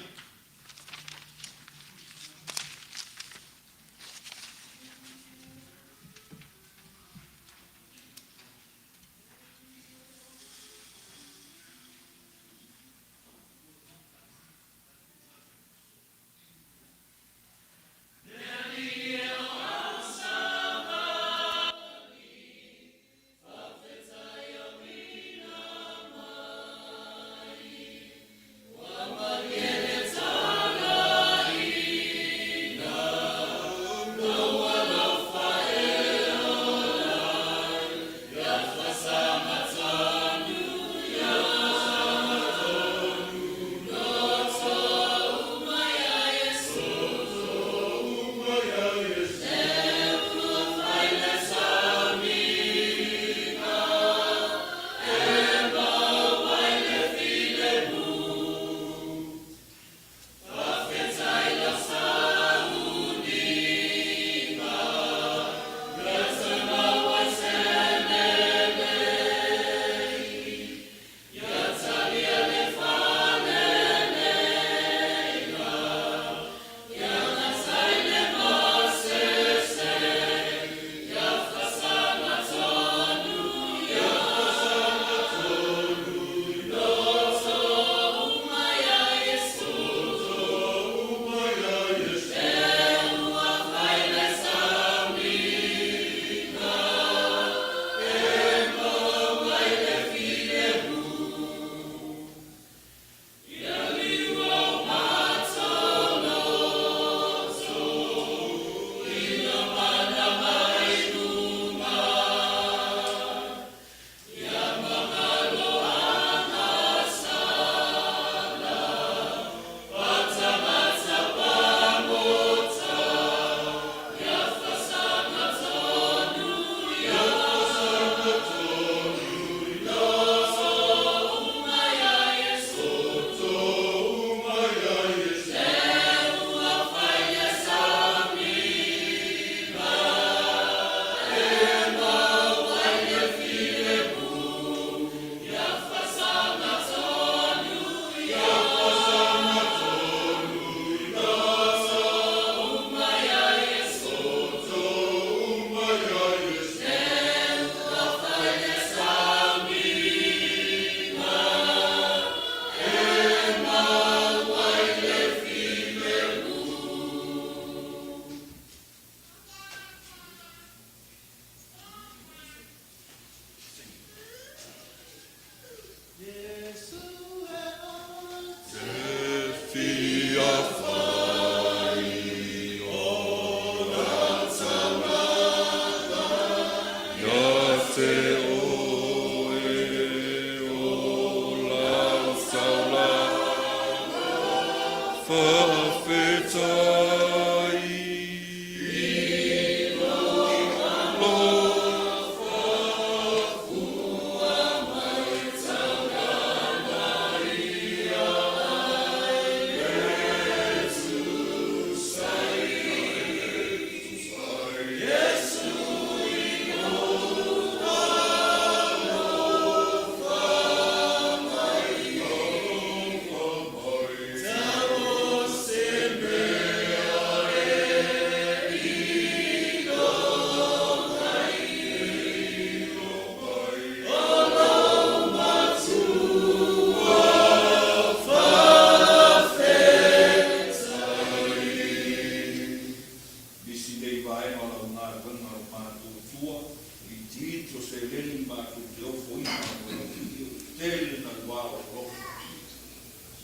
tele naluā o alofa.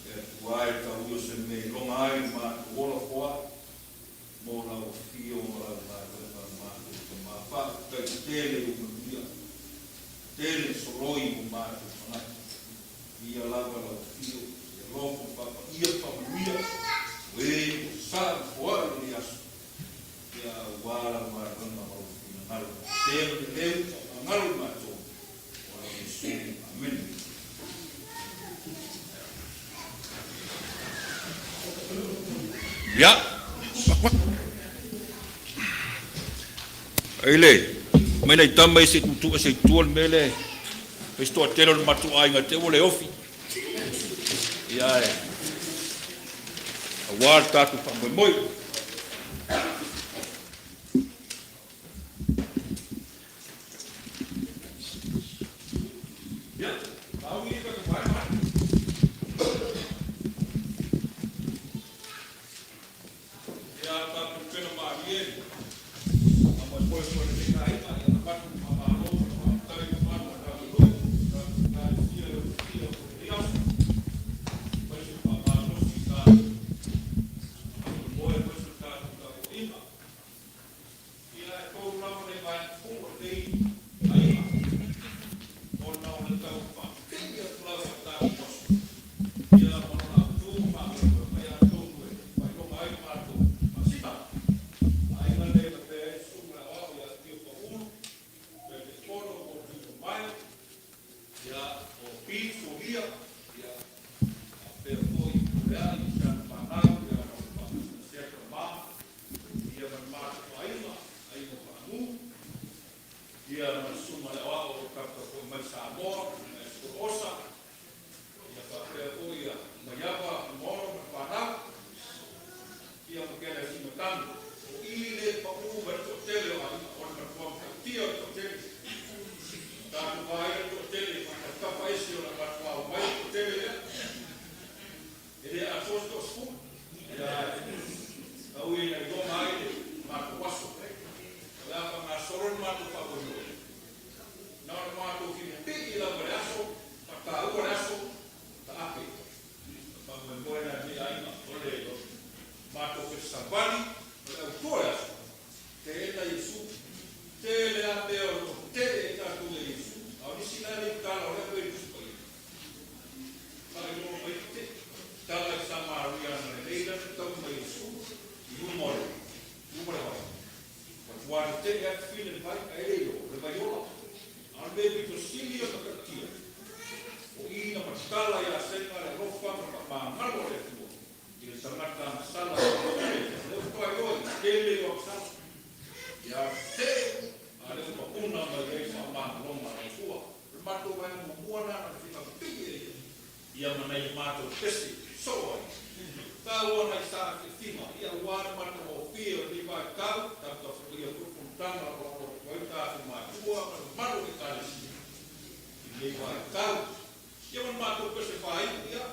E Atua e, tau ia o se mea e iloga ai le matou ola foai mo lau afio ma lau galuega le matou Tama. Faafetai tele i ou manuia, tele soloi mo matou tagata. Ia lava lau afio, e alofa ma faapaia ma faamanuia o e ua sasaa ma foai i lenei aso, ia aua lau galuega ma lou finagalo. Tele le leu faamagalo i matou o lau Iesu. Amene. Ia. Ai le, mai nai tama ia se i tuutuu ese i tua le mea lea e fai si toatele o le matou aiga te i ua le ofi. Ia ae, aua le tatou faamoemoe. Ia, au ia tatou vaega ai. Ia, faapenapena malie, faamoemoe foi i lenei aiga, ia avatu le faamalo ma le faafetai i le mamalu o le tatou nuu, le tatou Ekalesia i le paia o lenei aso, aemaise le faamalosi i tatou faamoemoe aemaise le tatou tapuaiga. Ia, e tolu lava nai vaega fou o lenei aiga, ona o le tau faapipii atu lava i le tatou aso, ia ma lona autu ma faamoemoe mai atonu e faailoga ai le matou faasita. Aiga nei lavea ai le Susuga i le Aoao ia Tiofa Ulu, Taitaifono mo Tino Maeo, ia o Pete Solia, ia faapea foi Fepuleai ma si ana fanau, ia ma le Faamasina Sea Tama, ia ma le matou aiga, Aiga Paamu, ia ma le Susuga i le Aoao o lo o taputapuai mai Samoa, le Susuga Osa, ia faapea foi ia Maiava Fuimaono ma le fanau, ia ma Kele Simatani. O i le pau mai le toatele o aiga, o le matua matautia o le toatele. Tatou vaai le toatele e faatafatafa ese o le matua omai le toatele lea. E le atoa se toasefulu, ia ae tau ia ina iloga ai le matou aso. O le a faagasolo le matou faamoemoe. Na o le matou fia pipii lava i le aso, faataua le aso, taape. O le faamoemoe lena i lenei aiga, o le matou fesavali, o le autu o le aso, teena Iesu. Tele lava mea o lo o tetee ai tatou ia Iesu, a o nisi la e le i tala o lea mea i le Tusi Paia. Faailoa mai te tala i Samaria ana lelei la le taui mai Iesu i luma o le luma o le vai. Ua matua tetee lava fafine le vai ae le iloa o le vai ola. A o le mea pito sili ona matautia, o i na matala ia Sega le alofa ma le faamagalo a le Atua i le tagata agasala o le Lea faatoa iloa i tele o agasala. Ia tetee a o lea ua puna mai ai le faamagaloga a le Atua. O le matou vaega muamua lena na fia pipii ai ia ma nai a matou pese soo ai. Taua nai saafiafiga ia aua le matagofie o lenei vaitau, taputapuia foi fonotaga o lo o atu ai tatou matua ma le mamalu o le Ekalesia i lenei vaitau. Ia ma le matou pese faaiu ia,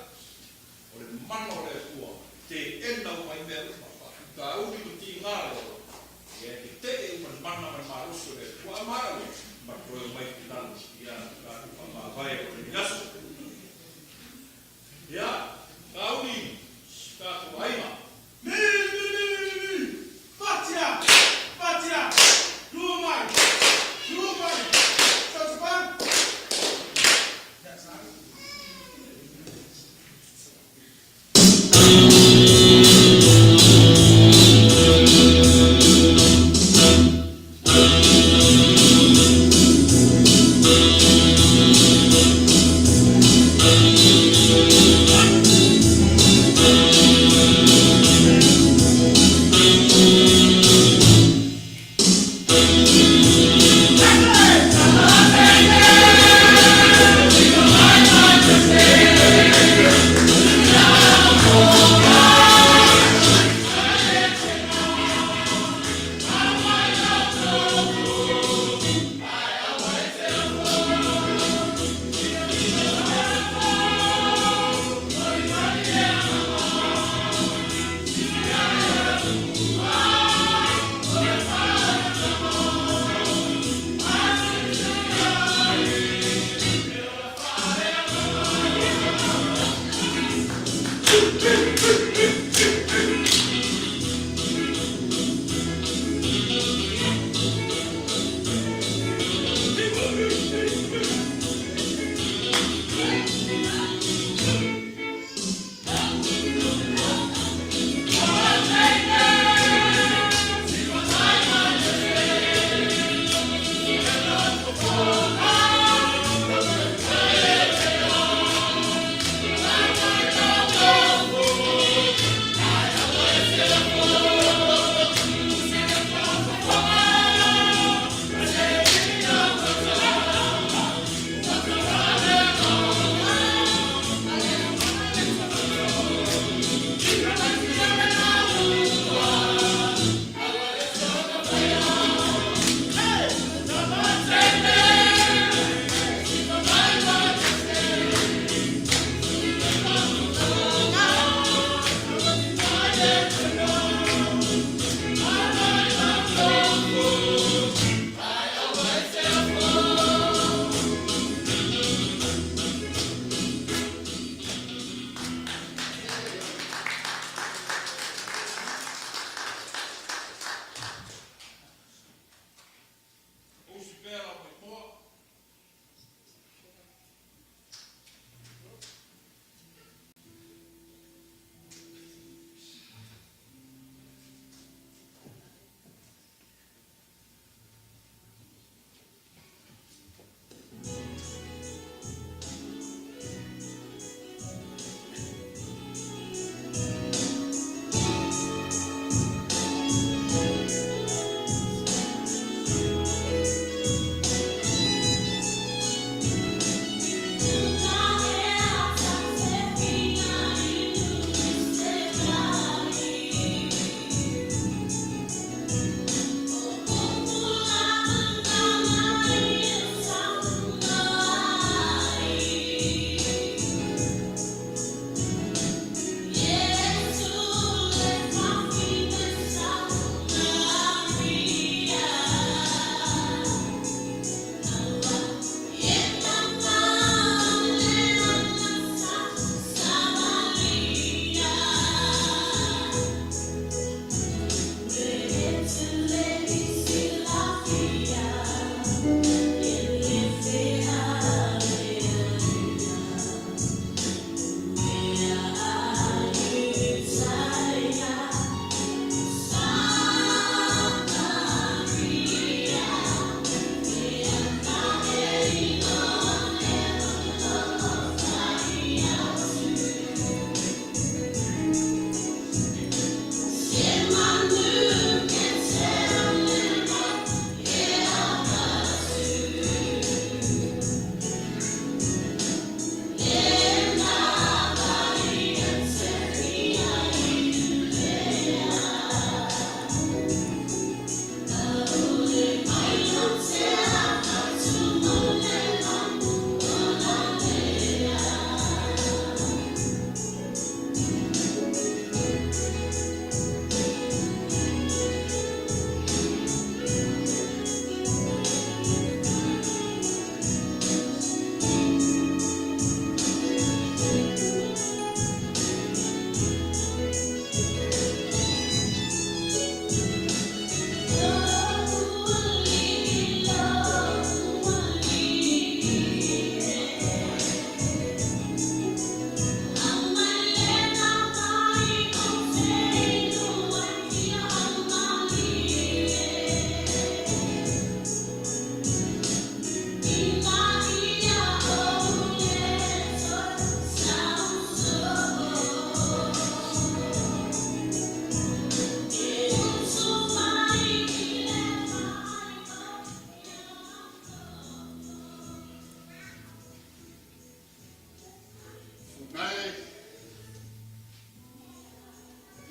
o le mana o le Atua e teena uma ai mea uma, faafitauli ma tiga le ola, ia e tetee uma le mana ma le malosi o le Atua. A maea lea, ma toe omai i lalo ia tatou faamavae o lenei aso. Ia, tauli tatou aiga. Mi, mi, mi, mi, mi, Fatia! Fatia! Lua mai! Lua mai! Tausapan!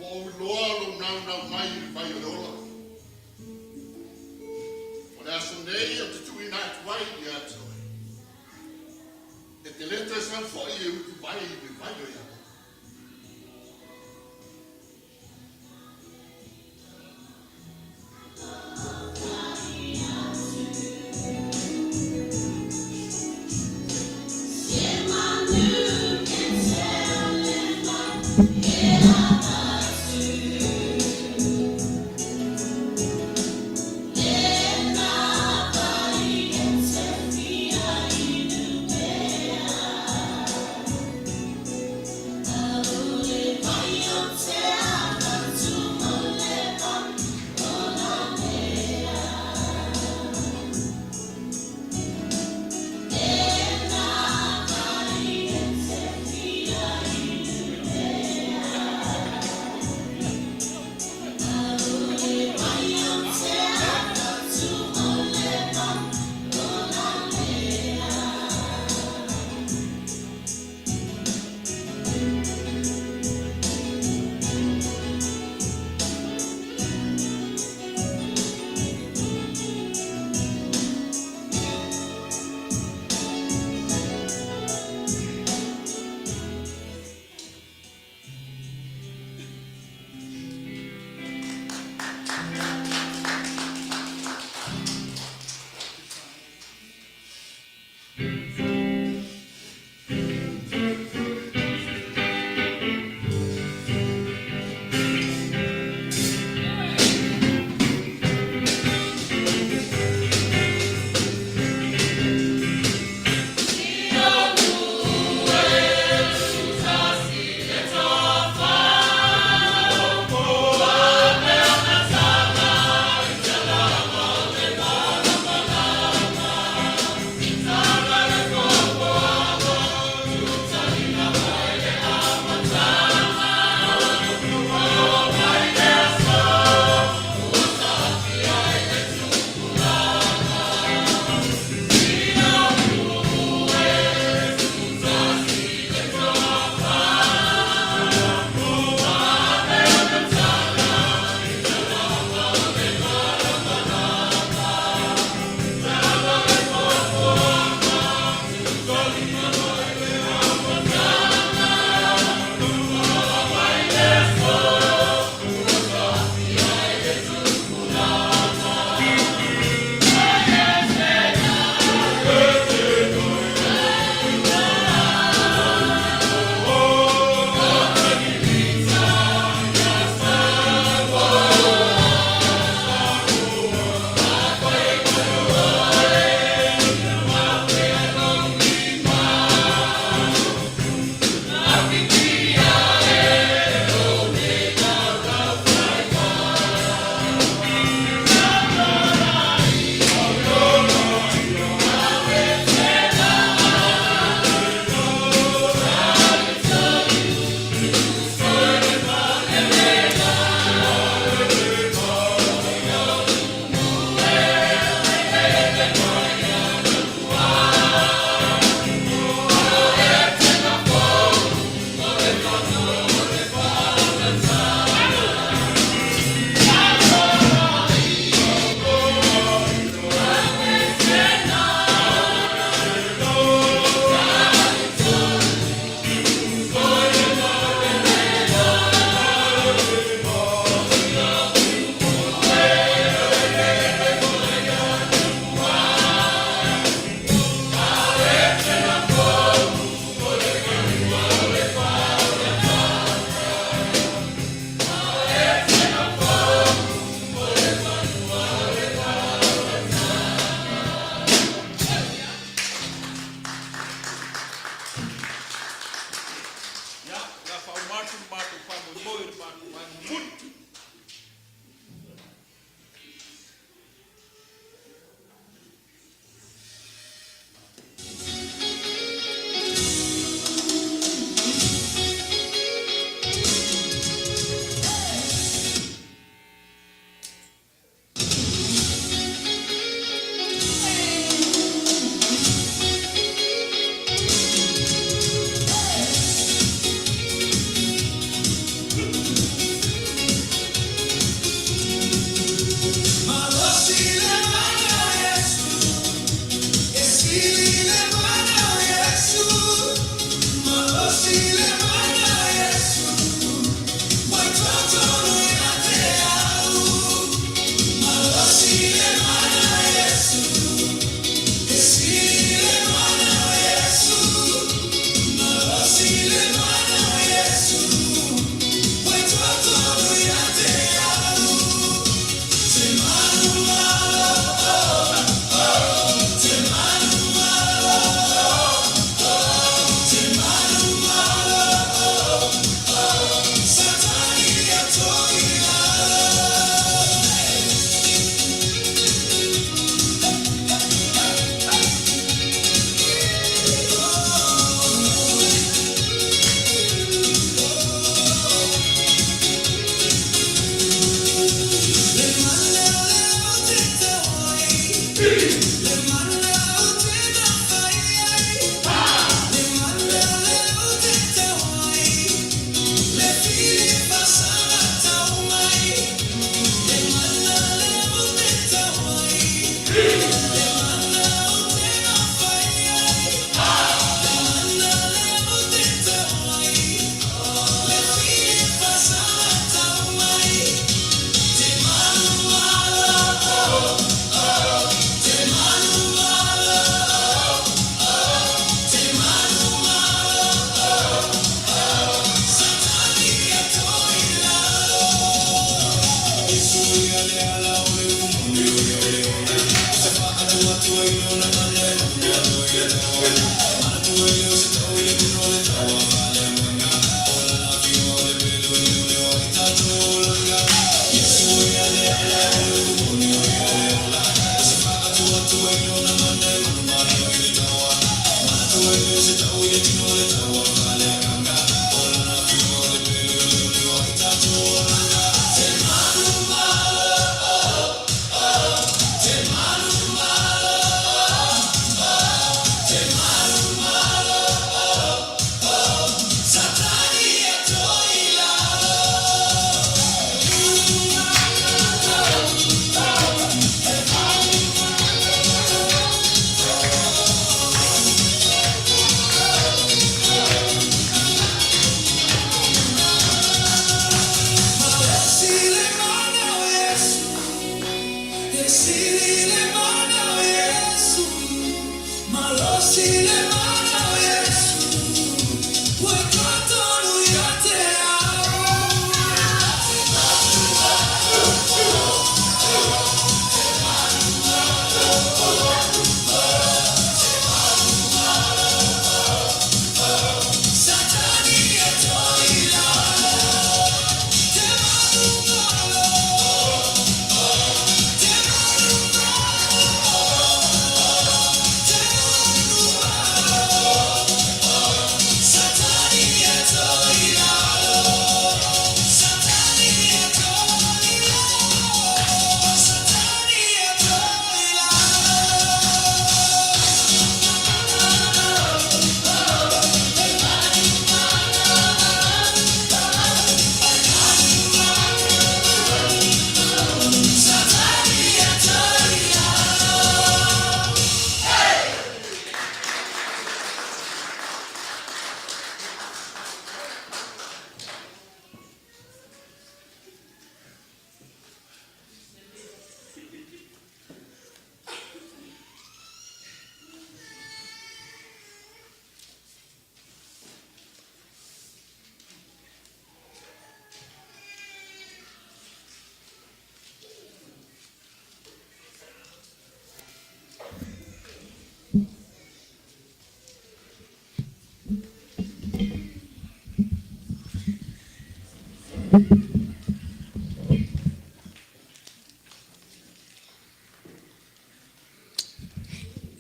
Ua ou iloa lou naunau mai i le vai o le ola. O le aso nei ou te tuuina atu ai ia te oe. E te le toe sau foi e utu vai i le vai o Iapani.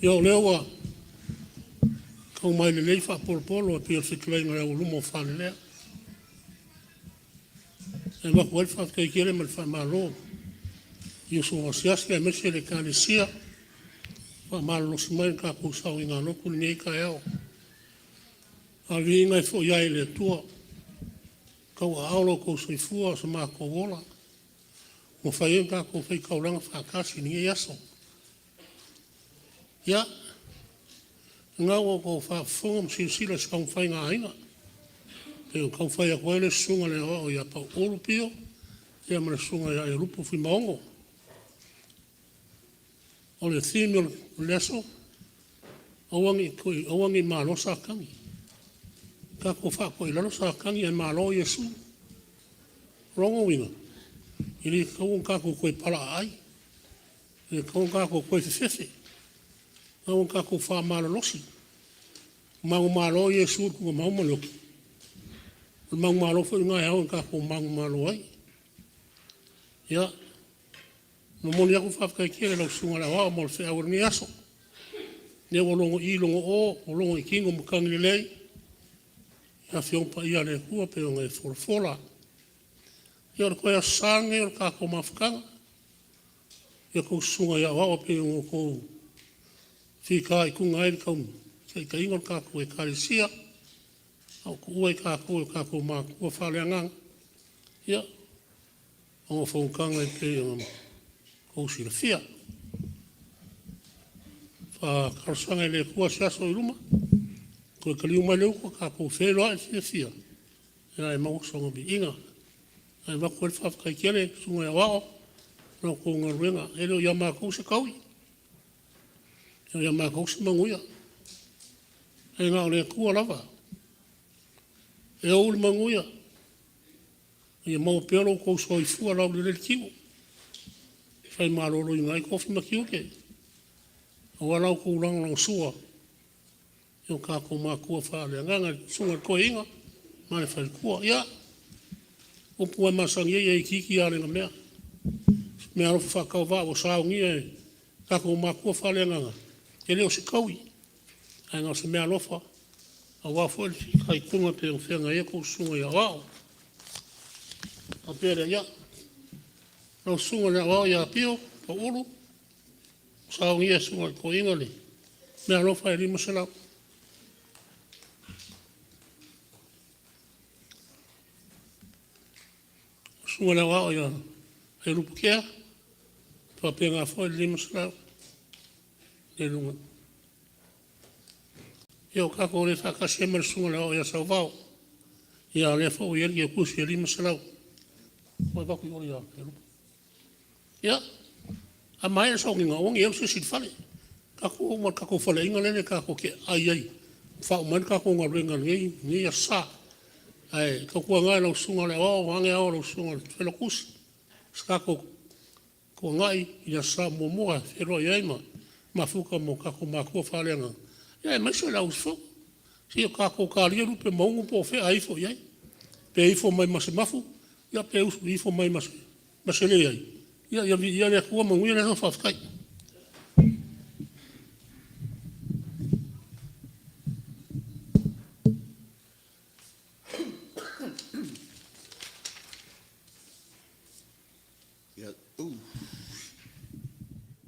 Ia o lea ua tau mai lelei faapolopolo e pei o le fetalaiga i le aualuma o falelea. E avatu ai le faafetai tele ma le faamalo i uso asiasi aemaise le Ekalesia faamalolosi mai i le tatou sauniga lotu i lenei taeao. A o le viiga e foi lava i le Atua ua tauaao lo outou soifua a o so matou ola ua mafai ai ona tatou faitaulaga faatasi i lenei aso. Ia, o lena ua outou faafofoga ma silasila i se taumafaiga a aiga pei ona taumafai atu ai le Susuga i le Aoao ia Pau Pio ma le Susuga ia Iolupo Fuimaono. O le theme o le aso, aua ne i malo Satani. Tatou faatoilalo Satani ae malo Iesu. O lona uiga, e le tatau ona tatou toe palaaai, e le tatau ona tatou toe fefefe, e tatau ona tatou faamalolosi. Manumalo Iesu i le tuugamau ma le oti, o le manumalo foi lena e ao ona tatou manumalo ai. Ia, e momoli atu le faafetai tele i lau Susuga i le Aoao mo le feau o lenei aso, lea ua logo i logo o, ua logo i tino matagi lelei Afioga Paia a le Atua pei ona e folafola. Ia o le toe Aso Sa lenei o le tatou mafutaga i a outou susuga i aoao e pei ona outou fitaituga ai i le taitaiga o le tatou Ekalesia, a o tuua i tatou e o tatou matua faaleagaga, ia, ona o fonotaga e pei ona outou silafia. E talosaga i le Atua se aso oi luma toe taliu mai le utu tatou feiloai i le fiafia ae maua sona viiga. Ae avatu ai le faafetai tele i le Susuga i le Aoao i la outou galuega. E le o ia matou se taui, e le o ia matou se manuia, ae na o le Atua lava e ou le manuia. Ia maua pea lo outou soifua laulelei i le tino e fai maloloina ai tofi ma tiute aua la outou lagolagosua i o kākou matua faaleagaga, le Susuga i le Toeaina ma le faletua. Ia, upu ua e masani ai e itiiti lava le mea, meaalofa faatauvaa ua saunia e tatou matua faaleagaga, e le o se taui, ae na o se meaalofa aua foi le fitaituga e pei ona feagai ai a outou susuga i aoao. Ona faapea lea, ia, lau Susuga i le Aoao ia Pio Pau Ulu, ua saunia e le Susuga i le Toeaina le meaalofa e $500. Lau Susuga i le Aoao ia Aiolupotea, e faapena foi le $500 i luga. Ia ua tatou le faatasi ai ma le Susuga i le Aoao ia Sauvao, a o lea foi ua i ai le geutusi e $500 ua avatu i o ia Aiolupa. Ia, a maea le sauniga, aua ne i alu se isi i le fale, tatou oo uma i le tatou faleaiga lele tatou te aai ai ma faauma ai le tatou galuega i lenei aso Sa. Ae tautuana lau Susuga i le Aoao vaeane ao o lau Susuga i le Failautusi, se tatou toanai i le aso Sa muamua e feiloai ai ma mafuta ma o tatou matua faaleagaga, aemaise le au usufono. Se i o tatou talia lupe mauga po o fea a ifo i ai, pe ifo mai ma se mafu, pe ifo mai ma se leai, ia viia le Atua manuia le aso. Faafetai.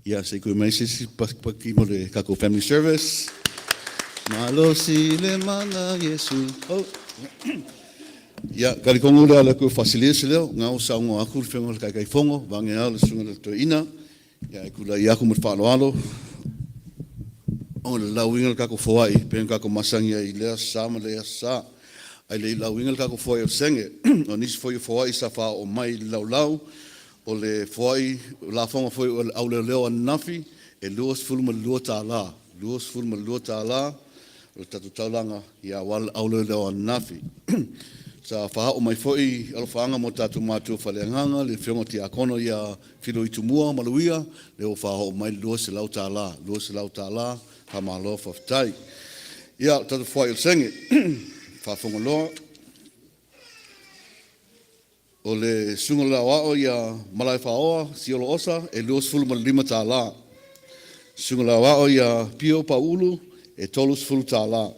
Ia, se i toe mai se isi pakipaki mo le tatou family service. Malosi le mana Iesu. Oh. Ia, talitonu le ala ku faasilia se leo, ngā o saunoa aku le Afioga i le Taitaifono, vaeane le Susuga i le Toeaina, ia e tulai aku ma le faaaloalo, o le lauina o le tatou foai, pei ona tatou masani ai i lea aso Sa ma lea aso Sa. Ae le i lauina le tatou foai o le sege, o nisi foi o foai sa faaoo mai i le laulau, o le foai, o lafoga foi o le auleoleo ananafi, e $22, $22 o le tatou taulaga aua le auleoleo ananafi. Sa faaoo mai foi alofaaga mo tatou matua faaleagaga, le Afioga i le Tiakono ia Filoitumua Maluia, lea ua faaoo mai le $200, $200, faamalo faafetai. Ia, o le tatou foai o le sege, faafofogaloa. O le susuga i le Aoao ia Malaefaoa Siolo Osa e $25. Susuga i le Aoao ia Pio Pauulu e $30.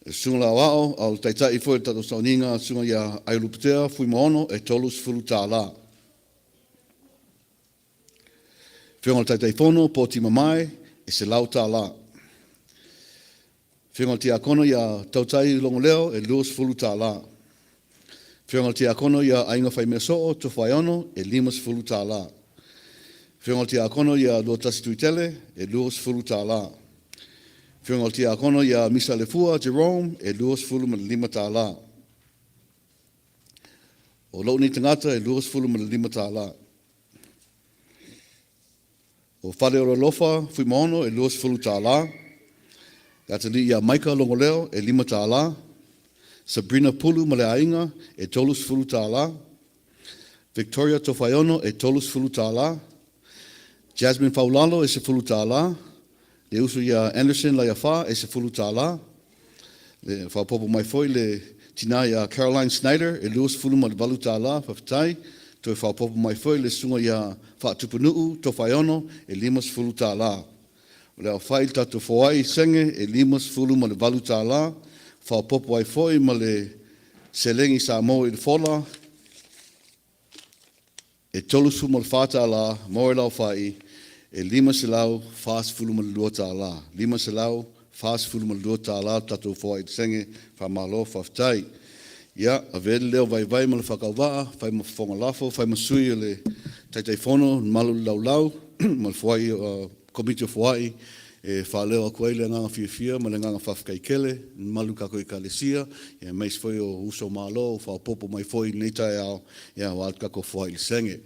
Le Susuga i le Aoao, a o le Taitai foi o le tatou sauniga, le Susuga ia Aiolupotea Fuimaono e $30. Afioga i le Taitaifono Poti Mamae e $100. Afioga i le Tiakono ia Tautai Logoleo e $20. Afioga i le Tiakono ia Aiga Faimeasoo Tofaeono e $50. Afioga i le Tiakono ia Luatasi Tuitele e $20. Afioga i le Tiakono ia Misa Alefua Jerome e $25. O lou nei tagata e $25. O Faleolo Alofa Fuimaono e $20. Le atalii ia Maika Logoleo e $5. Sabrina Pulu ma le aiga e $30. Victoria Tofaeono e $30. Jasmine Faulalo e $10. Le uso ia Anderson Laiafa e $10. Le faaopoopo mai foi le tina ia Caroline Snyder e $28, faafetai. Toe faaopoopo mai foi le susuga ia Faatupunuu Tofaeono e $50. O le aofai o le tatou foai sege e $58, faaopoopo ai foi ma le seleni Samoa i le fola e $34, maua ai le aofai e $542. $542 le tatou foai i le sege, faamalo faafetai. Ia, avea le leo vaivai ma le faatauvaa, fai ma fofoga lafo, fai ma sui o le Taitaifono, le mamalu i le laulau ma le foai, Komiti o Foai e faaleo atu ai le agaga fiafia ma le agaga faafetai tele i le mamalu o le tatou Ekalesia, aemaise foi o uso malo ua faaopoopo mai foi i lenei taeao aua le tatou foai i le sege.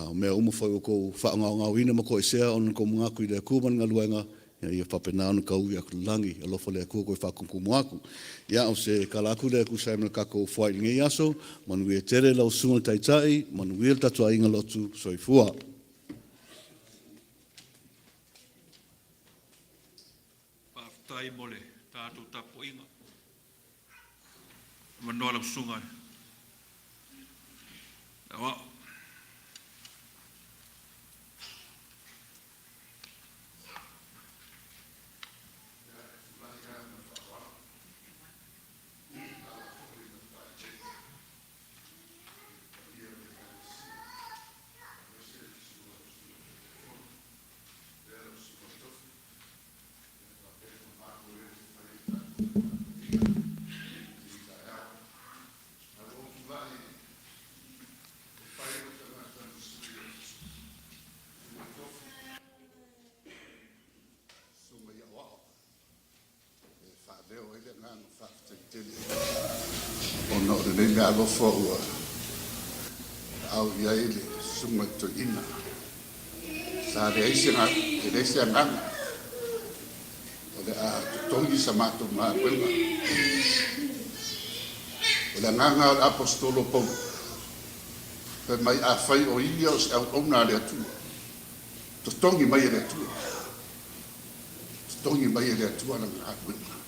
O mea uma foi ua outou faagaogaoina ma toesea ona o le tou manatu i le Atua ma le galuega, ia faapena ona tauivi atu i le lagi. Alofa le Atua toe faatumutumu atu. Ia, o se tala atu lea e tusa ai ma le tatou foai i lenei aso. Manuia tele lau Susuga i le Taitai, manuia le tatou aiga lotu. Soifua. Faafetai mo le Tatou tapuaiga. Avanoa lau susuga i le aoao. Faaleo ai le agaga faafetai tele ona o lenei meaalofa ua au i ai le susuga i le toeaina. Sa leai se e leai se agaga o le a totogi sa matou galuega. O le agaga o le Aposetolo Paulo, fai mai afai o ia o se auauna a le Atua, totogi mai e le Atua. Totogi mai e le Atua lana galuega.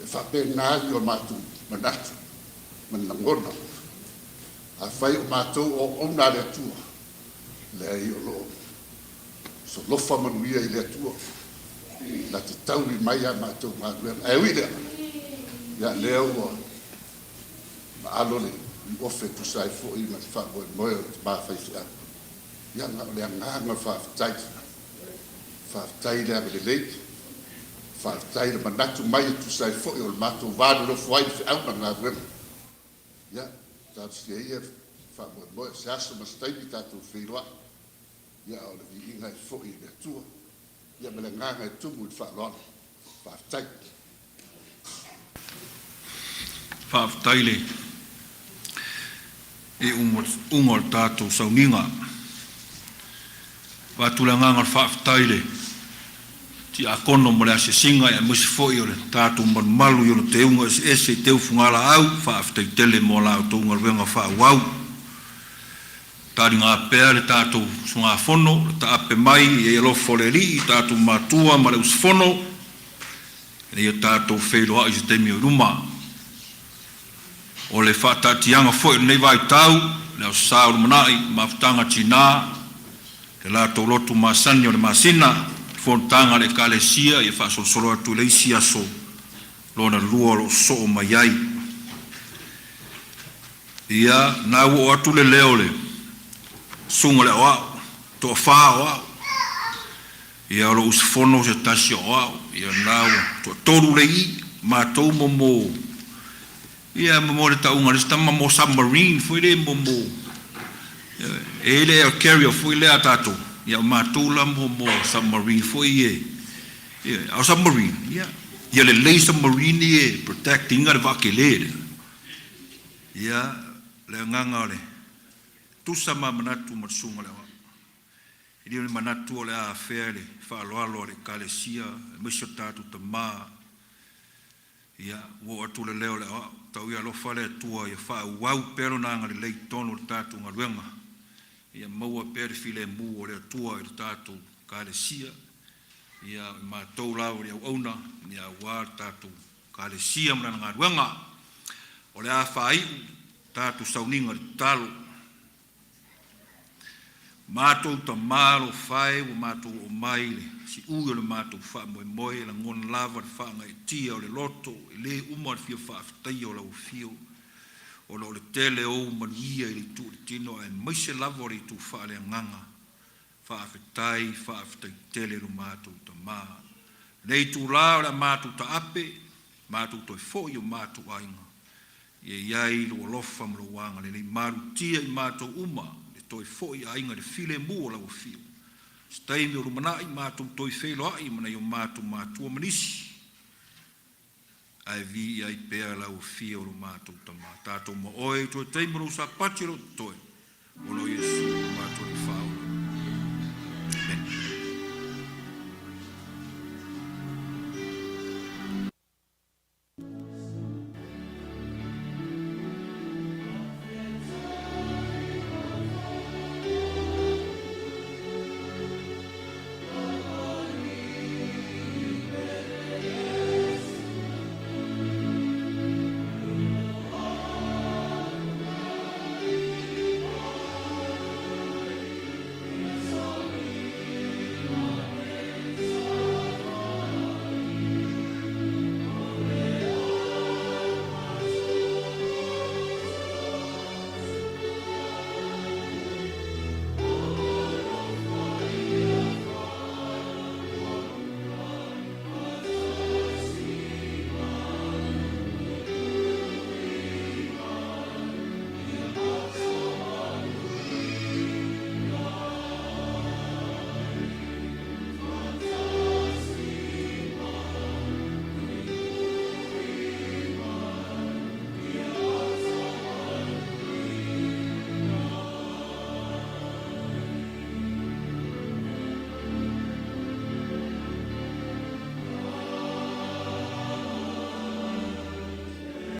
E faapena ni o matou manatu ma ni lagona. Afai o matou o auauna a le Atua, leai o lo o solofa manuia i le Atua, na te taui mai a matou galuega. Ae ui i lea, ia lea ua maalo le ofe e tusa ai foi ma le faamoemoe o le tama faifeau. Ia na o le agaga faafetai. Faafetai le agalelei, faafetai le manatu mai e tusa ai foi o le matou va nonofo ai i le feau ma le galuega. Ia, talosia ia faamoemoe o se aso ma se taimi tatou feiloai, ia a o le viiga e foi i le Atua, ia ma le agaga e tumu i le faaaloalo. Faafetai. Faafetai le iuga o le tatou sauniga. Avatu le agaga o le faafetai i le Tiakono mo le asiasiga aemaise foi o le tatou malumalu i ona teuga eseese i teu fugalaau. Faafetai tele mo la outou galuega faaauau. Taliga pea le tatou usugafono, le taape mai ia i alofa o le Alii i tatou matua ma le usufono, ina ia tatou feiloai i se taimi o i luma. O le faataatiaga foi o lenei vaitau, le Aso Sa o lumanai, mafutaga tina, le latou lotu masani o le masina, le fonotaga a le Ekalesia ia faasolosolo atu i le isi aso lona lua o lo o sosoo mai ai. Ia, na ua oo atu le leo o le susuga i le aoao, toafa aoao. Ia, o lo o usufono se tasi o aoao. Ia, na ua toatolu le i, matou mo mo, ia, mo mo le tauga o le isi tama mo submarine foi lea mo mo, e i ai le air carrier foi lea a tatou, ia, o matou la mo mo submarine foi ia, ia, a o submarine, ia, ia lelei submarine ia e protect ina le vaa tele lea. Ia, le agaga o le tusa ma manatu ma le susuga o le aoao. E le o le manatu o le a afea i le faaaloalo a le Ekalesia aemaise o tatou tama. Ia, ua oo atu le leo o le aoao, tau ia alofa le Atua ia faaauau pea Lona agalelei i totonu o le tatou galuega. Ia maua pea le filemu o le Atua i le tatou Ekalesia, ia, i matou lava i auauna, ia aua le tatou Ekalesia ma lana galuega. O le a faaiu tatou sauniga i le tatalo. Matou tama alofa e, ua matou oo mai i le siui o le matou faamoemoe, e lagona lava le faagaeetia o le loto, e le uma le fia faafetaia o lau afio, ona o le tele o ou manuia i le itu o le tino aemaise lava o le itu faaleagaga. Faafetai, faafetai tele lo matou tama. Lenei itula o le a matou taape, matou toe foi i o matou aiga. Ia i ai lou alofa ma lou agalelei malutia i matou uma le toe foi aiga i le filemu o lau afio. Se taimi o lumanai matou toe feiloai ma nai o matou matua ma nisi. Ae viia ai pea lau afio o lo matou tama. Tatou ma oe i toe taimi o lou sapati o lo o totoe, ona o Iesu.